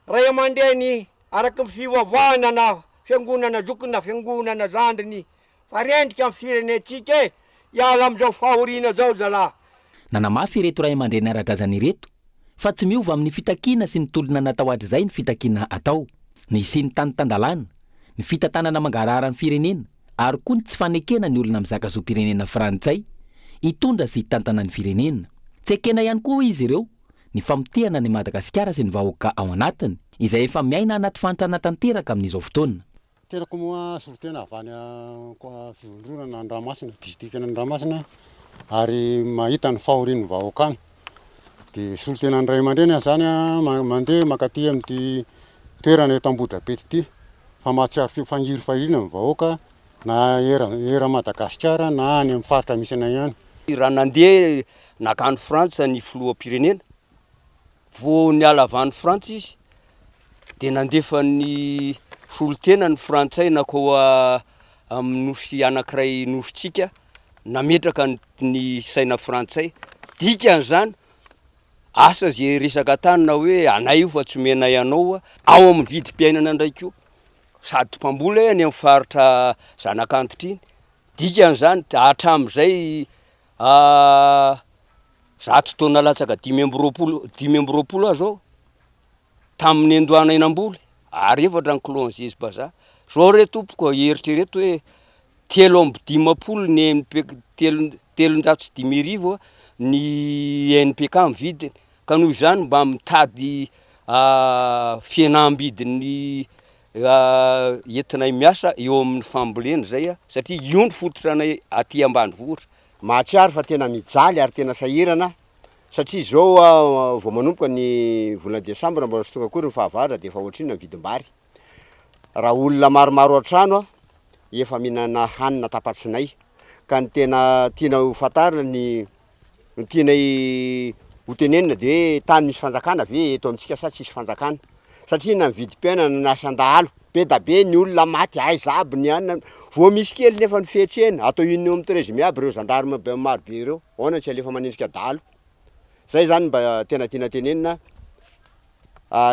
ray aman-dreny araka ny fivavahana na fiangonana zokiny na fiangonana zandriny Fa rendrika ny firenentsika e! Hiala amin'izao fahoriana izao zalahy. Nanamafy ireto ray aman-dreny ara-drazana ireto fa tsy miova amin'ny fitakiana sy ny tolona natao hatrizay ny fitakiana atao. Ny hisian'ny tany tan-dalàna, ny fitantanana mangarahara ny firenena ary koa ny tsy fanekena ny olona mizaka zom-pirenena frantsay hitondra sy hitantana ny firenena. Tsy ekena ihany koa hoy izy ireo ny famotehana an'i Madagasikara sy ny vahoaka ao anatiny izay efa miaina anaty fahantrana tanteraka amin'izao fotoana. Tenako moa solontena avy any fivondronana Andramasina, distrikan'Andramasina ary mahita ny fahorian'ny vahoaka any. Dia solontenan'ny ray aman-dreny aho izany mandeha mankaty amin'ity toerana eto Ambohidrapeto ity fa mahatsiaro fangirifariana ny vahoaka na eran'i Madagasikara na any amin'ny faritra misy anay any. Raha nandeha nankany Frantsa ny filoham-pirenena, vao niala avy any Frantsa izy dia nandefa ny solontena ny frantsay nankao amin'ny nosy anankiray nosintsika nametraka ny saina frantsay, dikan'izany asa ze resaka tany na hoe anay io fa tsy omenay anao, ao amin'ny vidim-piainana indray koa sady mpamboly any amin'ny faritra Zanakantitra iny, dikan'izany hatramin'izay 100 taona latsaka 25, 25 aho zao tamin'ny niandohanay namboly ary efatra ny kilon'ny zezi-bazaha, zao re tompoko eritrereto hoe 53 ny NPK, telo- 53 ny NPK ny vidiny ka noho izany mba mitady fihenam-bidin'ny entinay miasa eo amin'ny fambolena zay satria io no fototra anay aty ambanivohitra. Mahatsiaro fa tena mijaly ary tena sahirana satria izao vao manomboka ny volana desambra mbola tsy tonga akory ny fahavaratra dia efa ohatrinona ny vidim-bary. Raha olona maromaro an-trano efa mihinana hanina tapa-tsinay ka ny tena tiana ho fantarina ny ny tianay ho tenenina dia hoe tany misy fanjakana ve eto amintsika sa tsisy fanjakana satria na ny vidim-piainana na ny asan-dahalo be da be ny olona maty aiza aby ny anona vao misy kely nefa ny fihetsehana atao inona eo amin'ny treize mai aby ireo gendarme be maro be ireo ahoana tsy alefa manendrika dahalo zay zany mba tena tiana tenenina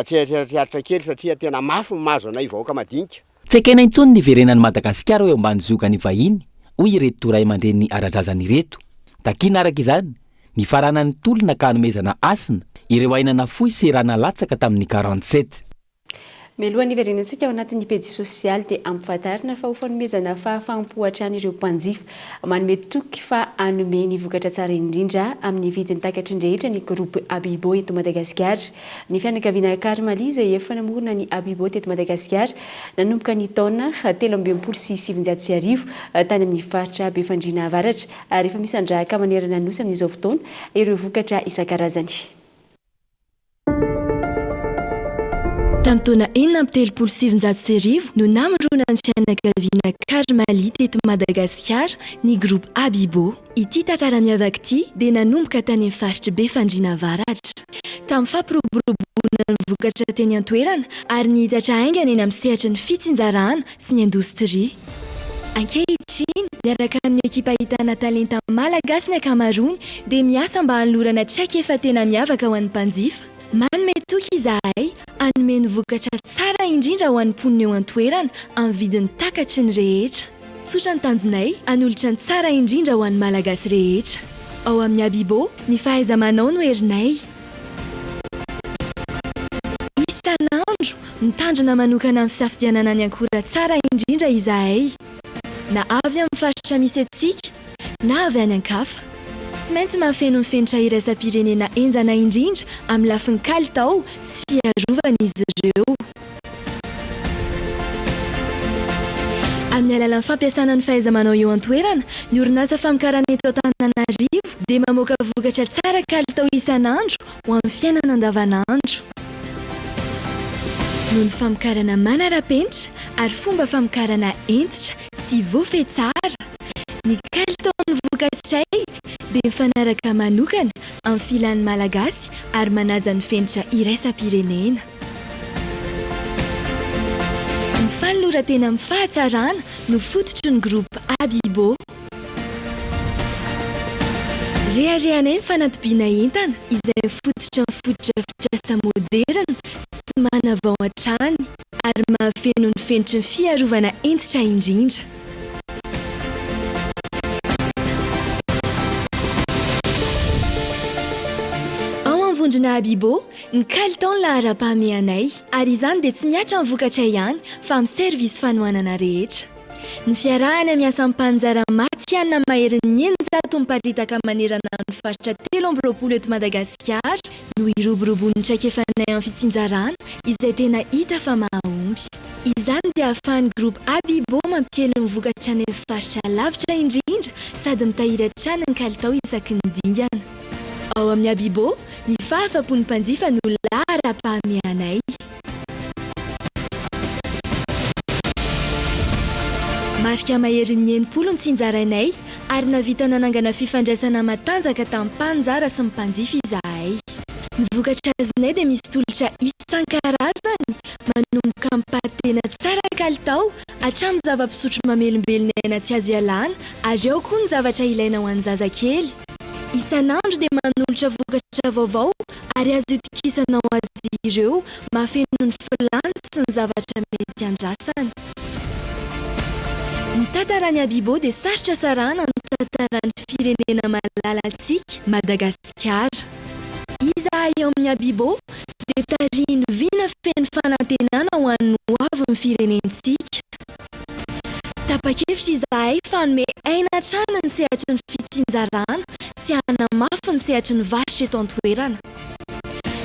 tsy eritreritreritra kely satria tena mafy ny mahazo anay vahoaka madinika. Tsy ekena intsony ny hiverenan'i Madagasikara ho eo ambany ziogan'ny vahiny, hoy ireto ray aman-dreny ara-drazana ireto. Takiana araka izany ny faranan'ny tolona ka hanomezana hasina ireo aina nafoy sy rà nalatsaka tamin'ny 47. Mialohan'ny hiverenantsika ao anatin'ny pejy sosialy dia ampifantarina fa ho fanomezana fahafaham-po hatrany ireo mpanjifa. Manome toky fa hanome ny vokatra tsara indrindra amin'ny vidiny takatry ny rehetra ny Groupe Abibo eto Madagasikara. Ny fianakaviana Karmali izay efa namorona ny Abibo teto Madagasikara nanomboka ny taona 1963 tany amin'ny faritra Befandriana Avaratra ary efa misandrahaka manerana ny Nosy amin'izao fotoana ireo vokatra isan-karazany. Tamin'ny taona 1936 no namoronan'ny fianakaviana Karmali teto Madagasikara ny Groupe Abibo. Ity tantara miavaka ity dia nanomboka tany amin'ny faritr'i Befandriana Avaratra. Tamin'ny fampiroboroboana ny vokatra teny an-toerana ary nihitatra haingana eny amin'ny sehatry ny fitsinjarana sy ny indostria. Ankehitriny, miaraka amin'ny ekipa ahitana talenta malagasy ny ankamaroany dia miasa mba hanolorana traikefa tena miavaka ho an'ny mpanjifa. Manome toky izahay hanome ny vokatra tsara indrindra ho an'ny mponina eo an-toerana amin'ny vidiny takatry ny rehetra. Tsotra ny tanjonay, hanolotra ny tsara indrindra ho an'ny Malagasy rehetra. Ao amin'ny Abibo, ny fahaiza-manao no herinay. Isan'andro, mitandrina manokana amin'ny fisafidianana ny ankora tsara indrindra izahay, na avy amin'ny faritra misy antsika na avy any an-kafa. Tsy maintsy mahafeno ny fenitra iraisam-pirenena henjana indrindra amin'ny lafiny kalitao sy fiarovana izy ireo. Amin'ny alalan'ny fampiasana ny fahaiza-manao eo an-toerana, ny orinasa famokarana eto Antananarivo dia mamoaka vokatra tsara kalitao isan'andro ho amin'ny fiainana andavanandro. Noho ny famokarana manara-penitra ary fomba famokarana hentitra sy voafehy tsara, ny kalitaon'ny vokatray dia mifanaraka manokana amin'ny filan'ny Malagasy ary manaja ny fenitra iraisam-pirenena. Ny fanoloran-tena amin'ny fahatsarana no fototry ny Groupe Abibo. Reharehanay ny fanatobiana entana izay mifototra amin'ny fotodrafitrasa moderina sy manavao hatrany ary mahafeno ny fenitry ny fiarovana hentitra indrindra. Ao amin'ny vondrona Abibo, ny kalitao no laharam-pahamehanay ary izany dia tsy mihatra amin'ny vokatra ihany fa amin'ny servisy fanohanana rehetra. Ny fiarahana miasa amin'ny mpaninjara matihanina maherin'ny 600 miparitaka manerana ny faritra 23 eto Madagasikara no hiroboroboan'ny traikefanay amin'ny fitsinjarana izay tena hita fa mahomby. Izany dia ahafahan'ny Groupe Abibo mampiely ny vokatra any amin'ny faritra lavitra indrindra sady mitahiry hatrany ny kalitao isaky ny dingana. Ao amin'ny Abibo, ny fahafapon'ny mpanjifa no laharam-pahamehanay. Marika maherin'ny 60 ny tsinjarainay ary nahavita nanangana fifandraisana matanjaka tamin'ny mpaninjara sy ny mpanjifa izahay. Ny vokatra azonay dia misy tolotra isan-karazany manomboka amin'ny. tena tsara kalitao, hatramin'ny zava-pisotro mamelombelona aina tsy azo ialana ary ao koa ny zavatra ilaina ho an'ny zazakely. Isan'andro dia manolotra vokatra vaovao ary azo itokisana ho azy ireo mahafeno ny filàny sy ny zavatra mety andrasany. Ny tantaran'i Abibo dia sarotra sarahana amin'ny tantaran'ny firenena malalantsika, Madagasikara. Izahay ao amin'ny Abibo dia tarihin'ny vina feno fanantenana ho an'ny hoavin'ny firenentsika. Tapa-kevitra izahay fa hanome aina hatrany ny sehatry ny fitsinjarana sy hanamafy ny sehatry ny varotra eto an-toerana.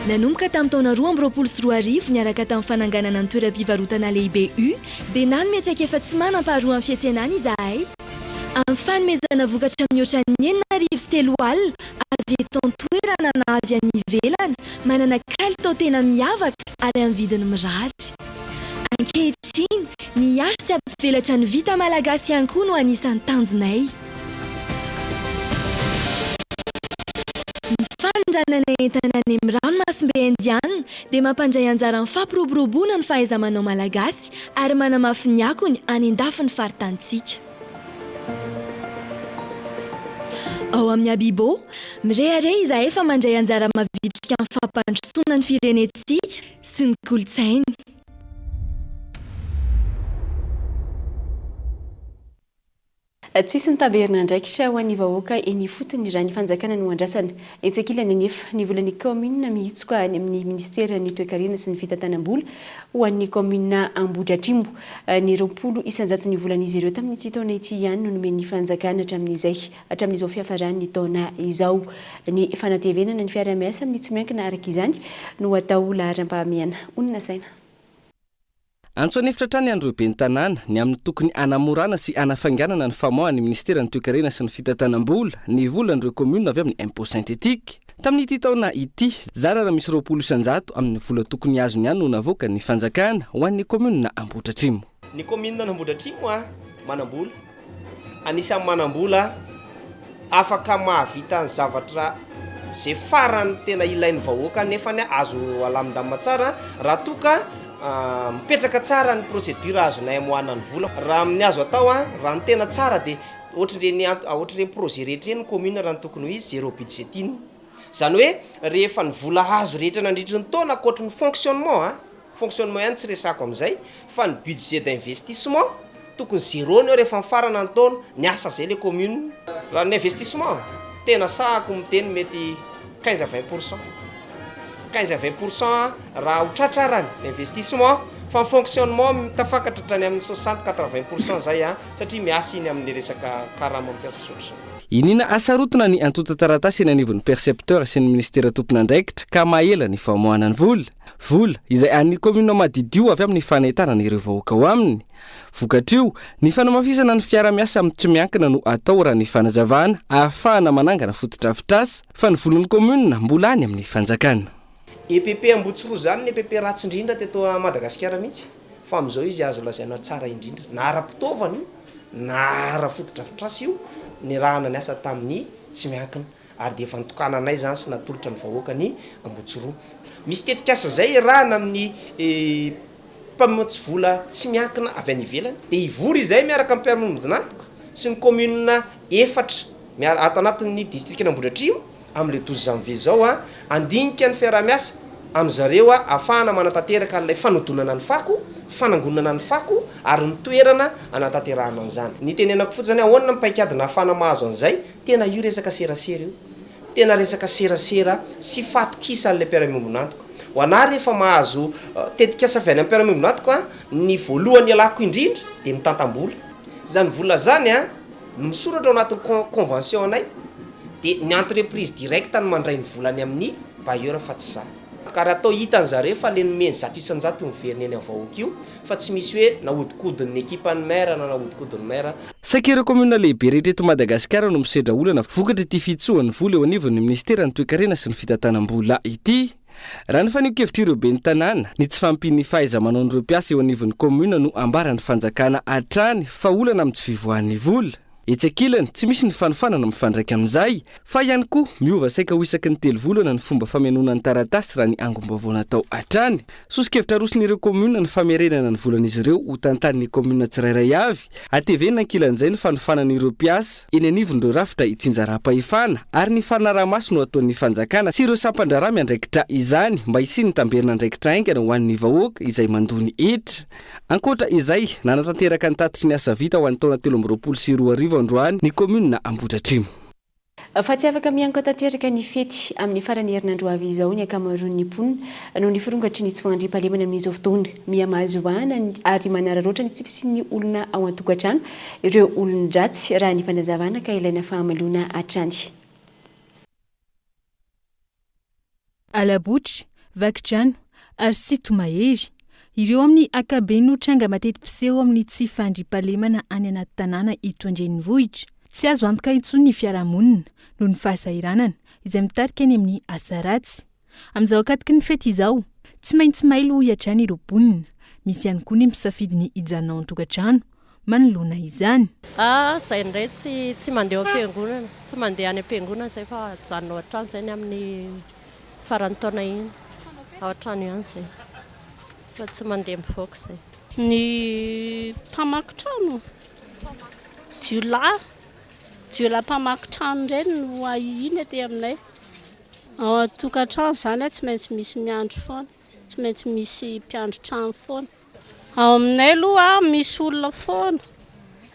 Nanomboka tamin'ny taona 2022 niaraka tamin'ny fananganana ny toeram-pivarotana lehibe U dia nanome traikefa tsy manam-paharoa amin'ny fiantsenana izahay amin'ny fanomezana vokatra mihoatra ny 3600 avy eto an-toerana na avy any ivelany manana kalitao tena miavaka ary amin'ny vidiny mirary. Ankehitriny, ny hiaro sy hampivelatra ny vita malagasy ihany koa no anisan'ny tanjonay. Ny fanondranana entana any amin'ny ranomasimbe Indiana dia mampandray anjara amin'ny fampiroboroboana ny fahaiza-manao malagasy ary manamafy ny akony any an-dafin'ny faritanintsika. Ao amin'ny Abibo, mirehareha izahay fa mandray anjara mavitrika amin'ny fampandrosoana ny firenentsika sy ny kolontsainy. Tsisy ny tamberin'andraikitra ho an'ny vahoaka eny ifotony raha ny fanjakana no andrasana. Etsy ankilany anefa, ny volan'ny kaominina mihitsoka any amin'ny minisiteran'ny toekarena sy ny fitantanam-bola ho an'ny kaominina Ambohidratrimo. Ny 20 isan-jaton'ny volan'izy ireo tamin'ity taona ity ihany no nomen'ny fanjakana hatramin'izay hatramin'izao fiafaran'ny taona izao. Ny fanatevenana ny fiaraha-miasa amin'ny tsy miankina araka izany no atao laharam-pahamehana. Honina saina. Antso an'efitra hatrany an'ireo ben'ny tanàna ny amin'ny tokony hanamorana sy hanafainganana ny famoahan'ny minisiteran'ny toekarena sy ny fitantanam-bola ny volan'ireo kaominina avy amin'ny impôt synthétique. Tamin'ity taona ity, zara raha misy 20% amin'ny vola tokony azony ihany no navoakan'ny fanjakana ho an'ny kaominina Ambohidratrimo. Ny kaominina an'Ambohidratrimo manam-bola. Anisan'ny manam-bola afaka mahavita ny zavatra izay farany tena ilain'ny vahoaka nefany azo alamindamina tsara raha toa ka mipetraka tsara ny procédure azonay amoahana ny vola. Raha amin'ny azo atao, raha ny tena tsara dia ohatr'ireny ohatr'ireny projet rehetra ireny ny commune raha ny tokony ho izy zéro budgeting. Izany hoe rehefa ny vola azo rehetra nandritry ny taona ankoatry ny fonctionnement, Fonctionnement ihany tsy resahako amin'izay fa ny budget d'investissement tokony zéro ny eo rehefa mifarana ny taona, niasa zay le commune. Raha ny investissement, tena sahako miteny mety quinze à vingt pour cent, quinze à vingt pour cent raha ho tratrarany ny investissement fa ny fonctionnement tafakatra hatrany amin'ny soixante quatre vingt pour cent zay satria miasa iny amin'ny resaka karama mpiasa sy ohatr'izany. Iniana hasarotina ny antontan-taratasy eny anivon'ny percepteur sy ny minisitera tompon'andraikitra ka maha ela ny famoahana ny vola. Vola, izay an'ny kaominina Madidio avy amin'ny fanentanana ireo vahoaka ao aminy. Vokatr'io, ny fanamafisana ny fiara-miasa amin'ny tsy miankina no atao raha ny fanazavana ahafahana manangana fotodrafitrasa, fa ny volan'ny kaominina mbola any amin'ny fanjakana. EPP Ambohitsiroa izany ny EPP ratsy indrindra teto Madagasikara mihitsy fa amin'izao izy azo lazaina tsara indrindra na ara-pitaovana io na ara-fotodrafitrasa io nirahana niasa tamin'ny tsy miankina. ary dia efa nitokananay izany sy natolotra ny vahoaka ny Ambohitsiroa. Misy tetikasa izay iarahana amin'ny mpamatsy vola tsy miankina avy any ivelany, dia hivory izahay miaraka amin'ny mpiara-miombon'antoka sy ny commune efatra miara ato anatin'ny distrikan'Ambohidratrimo amin'ilay douze janvier izao handinika ny fiaraha-miasa amin-dry zareo ahafahana manatanteraka an'ilay fanodonana ny fako, fanangonana ny fako ary ny toerana hanatanterahana an'izany. Ny itenenako fotsiny hoe ahoana ny paikady nahafahana mahazo an'izay? Tena io resaka serasera io. Tena resaka serasera sy fahatokisan'ilay mpiara-miombon'antoka. Ho anà rehefa mahazo tetikasa avy any amin'ny mpiara-miombon'antoka an, ny voalohany ialako indrindra dia mitantam-bola. Izany vola izany an, no misoratra ao anatin'ny convention anay, dia ny entreprise directe no mandray ny vola any amin'ny bailleur fa tsy za. Ka raha atao hitan zareo fa le nomeny 100% io miverina eny am vahoaka io fa tsy misy hoe nahodinkodin'ny ekipan'ny maire na nahodinkodin'ny maire. Saika ireo kaominina lehibe rehetra eto Madagasikara no misedra olana vokatr'ity fihitsohan'ny vola eo anivon'ny minisiteran'ny toekarena sy ny fitantanam-bola ity. Raha ny fanehoan-kevitr'ireo ben'ny tanàna, ny tsy fahampian'ny fahaiza-manaon'ireo mpiasa eo anivon'ny kaominina no ambaran'ny fanjakana hatrany fa olana amin'ny tsy fivoahan'ny vola. Etsy ankilany, tsy misy ny fanofanana mifandraika amin'izay, fa ihany koa miova saika ho isaky ny telo volana ny fomba famenoana ny taratasy raha ny angom-baovao natao hatrany. Soso-kevitra aroson'ireo kaominina ny famerenana ny volan'izy ireo ho tantanin'ny kaominina tsirairay avy. Hatevenina ankilan'izay ny fanofanana ireo mpiasa eny anivon'ireo rafitra itsinjaram-pahefana ary ny fanaraha-maso no ataon'ny fanjakana sy ireo sampan-draharaha miandraikitra izany mba hisian'ny tamberin'andraikitra haingana ho an'ny vahoaka izay mandoa ny hetra. Ankoatra izay, nanatanteraka ny tatitry ny asa vita ho an'ny taona 2023 androany ny kaominina Ambohidratrimo. Fa tsy afaka miankoka tanteraka ny fety amin'ny faran'ny herinandro ho avy izao ny ankamaroan'ny mponina noho ny firongatry ny tsy fandriampahalemana amin'izao fotoana. Miha mahazo vahana ary manararaotra ny tsy fisian'ny olona ao an-tokantrano ireo olon-dratsy raha ny fanazavana ka ilaina fahamaloana hatrany. Alabotry, vakidrano ary sinto-mahery. Ireo amin'ny ankabeny no tranga mateti-piseho amin'ny tsy fandriampahalemana any anaty tanàna eto an-drenivohitra. Tsy azo antoka intsony ny fiarahamonina noho ny fahasahiranana izay mitarika any amin'ny asa ratsy. Amin'izao ankatoky ny fety izao, tsy maintsy mailo hoy hatrany ireo mponina. Misy ihany koa ny misafidy ny hijanona ao an-tokantrano manoloana izany. Ah zay indray tsy tsy mandeha ao am-piangonana, tsy mandeha any am-piangonana zay fa ajanona ao an-trano zay ny amin'ny faran'ny taona iny, ao an-trano ihany zay fa tsy mandeha mivoaka zay. Ny mpamaky trano, jiolahy, jiolahy mpamaky trano ireny no ahiahiana aty aminay. Ao an-tokantrano izany tsy maintsy misy miandry foana, tsy maintsy misy mpiandry trano foana. Ao aminay aloha misy olona foana,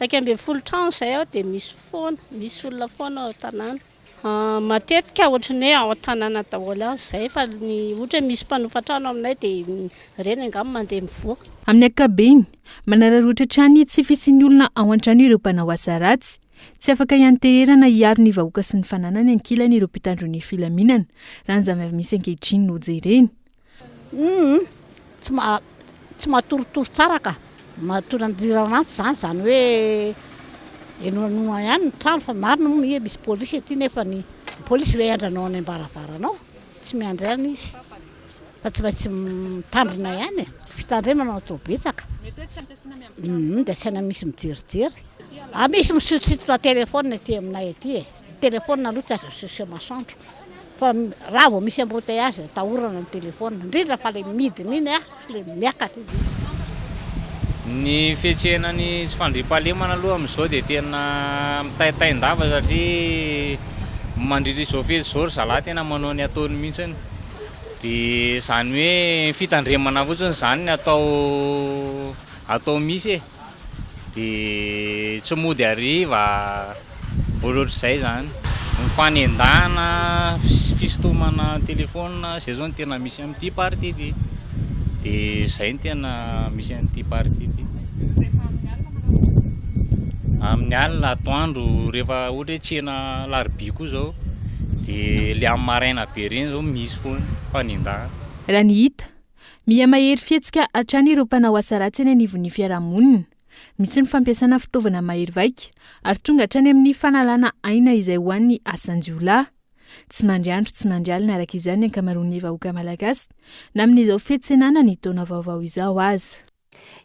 11 trano izay ao dia misy foana, misy olona foana ao an-tanàna. Matetika ohatran'ny hoe ao an-tanàna daholo ihany izay fa ny ohatra hoe misy mpanofa trano aminay dia ireny angamba mandeha mivoaka. Amin'ny ankapobeny, manararaotra hatrany ny tsy fisian'ny olona ao an-trano ireo mpanao asa ratsy. Tsy afaka hianteherana hiaro ny vahoaka sy ny fananany ankilany ireo mpitandro ny filaminana, raha ny zava-misy ankehitriny no jerena. Humm tsy ma tsy matoritory tsara ka, matory andriran'antsy zany, zany hoe henohenoana ihany ny trano fa marina moa hoe misy polisy aty nefa ny polisy ve hiandry anao any am-baravarana ao, tsy miandry any izy fa tsy maintsy mitandrina ihany e, fitandremana no atao betsaka, humm dia asaina misy mijerijery, ah misy misintosintona téléphone aty aminay aty e, téléphone aloha tsy azo asehoseho masoandro. Fa raha vao misy embouteillage dia atahorana ny téléphone, indrindra fa ilay midina iny sy ilay miakatra iny. Ny fiatrehana ny tsy fandriampahalemana aloha amin'izao dia tena mitaintain-dava satria mandritra izao fety izao ry zalahy tena manao ny ataony mihitsy. Dia izany hoe fitandremana fotsiny izany ny atao atao misy e. Dia tsy mody hariva, ohatrohatr'izay izany. Ny fanendahana, fisintomana telefaonina, izay izao no tena misy amin'ity partie ity. Dia izay no tena misy amin'ity partie ity. Amin'ny alina, atoandro, rehefa ohatra hoe tsena alarobia koa izao, dia ilay amin'ny maraina be ireny izao misy foana fanendahana. Raha ny hita, Miha mahery fihetsika hatrany ireo mpanao asa ratsy eny anivon'ny fiarahamonina. Misy ny fampiasana fitaovana mahery vaika ary tonga hatrany amin'ny fanalana aina izay ho an'ny asan-jiolahy. Tsy mandry andro tsy mandry alina araka izany ny ankamaroan'ny vahoaka malagasy na amin'izao fietsenana ny taona vaovao izao aza.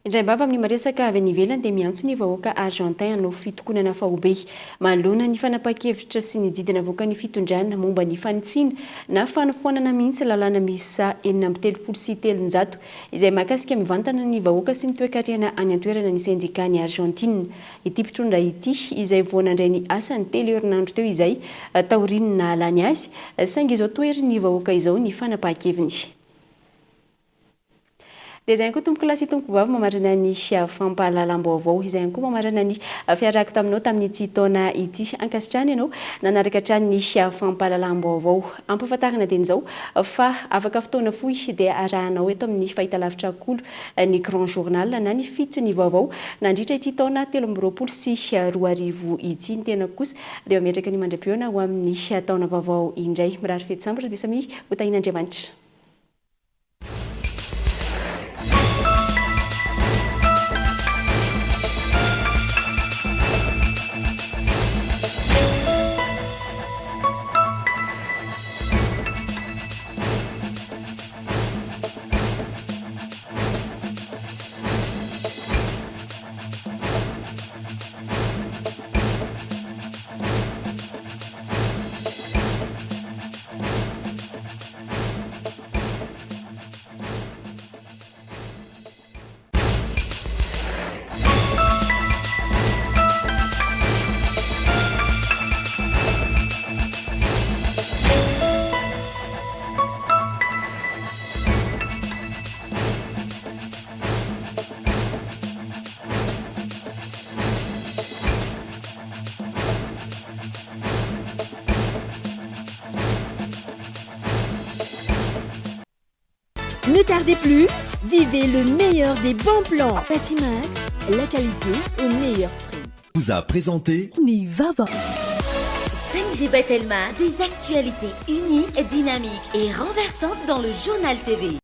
Indraim-bava amin'ny maresaka avy any ivelany dia miantso ny vahoaka Argentin hanao fitokonana faobe manoloana ny fanapahan-kevitra sy ny didy navoakan'ny fitondrana momba ny fanitsiana na fanofoanana mihitsy lalàna miisa 336 izay mahakasika mivantana ny vahoaka sy ny toekarena any an-toerana ny sendikàn'i Argentina. Ity mpitondra ity izay vao nandray ny asany telo herinandro teo izay taorian'ny nahalany azy saingy izao toherin'ny vahoaka izao ny fanapahan-keviny. Dia izay ihany koa tompokolahy sy tompokovavy mamarana ny fampahalalam-baovao. Izay ihany koa mamarana ny fiarahako taminao tamin'ity taona ity. Ankasitrahana ianao nanaraka hatrany ny fampahalalam-baovao. Ampahafantarina dieny izao fa afaka fotoana fohy dia arahanao eto amin'ny fahitalavitra Kolo ny Grand Journal na ny Fitsy ny vaovao nandritra ity taona 2023 ity. Ny tenako kosa dia mametraka ny mandra-pihaona ho amin'ny taona vaovao indray. Mirary fety sambatra dia samia ho tahian'Andriamanitra. Ne tardez plus, vivez le meilleur des bons plans. Batimax, la qualité au meilleur prix. Vous a présenté Ny vaovao. 5G by Telma, des actualités uniques, dynamiques et renversantes dans le journal TV.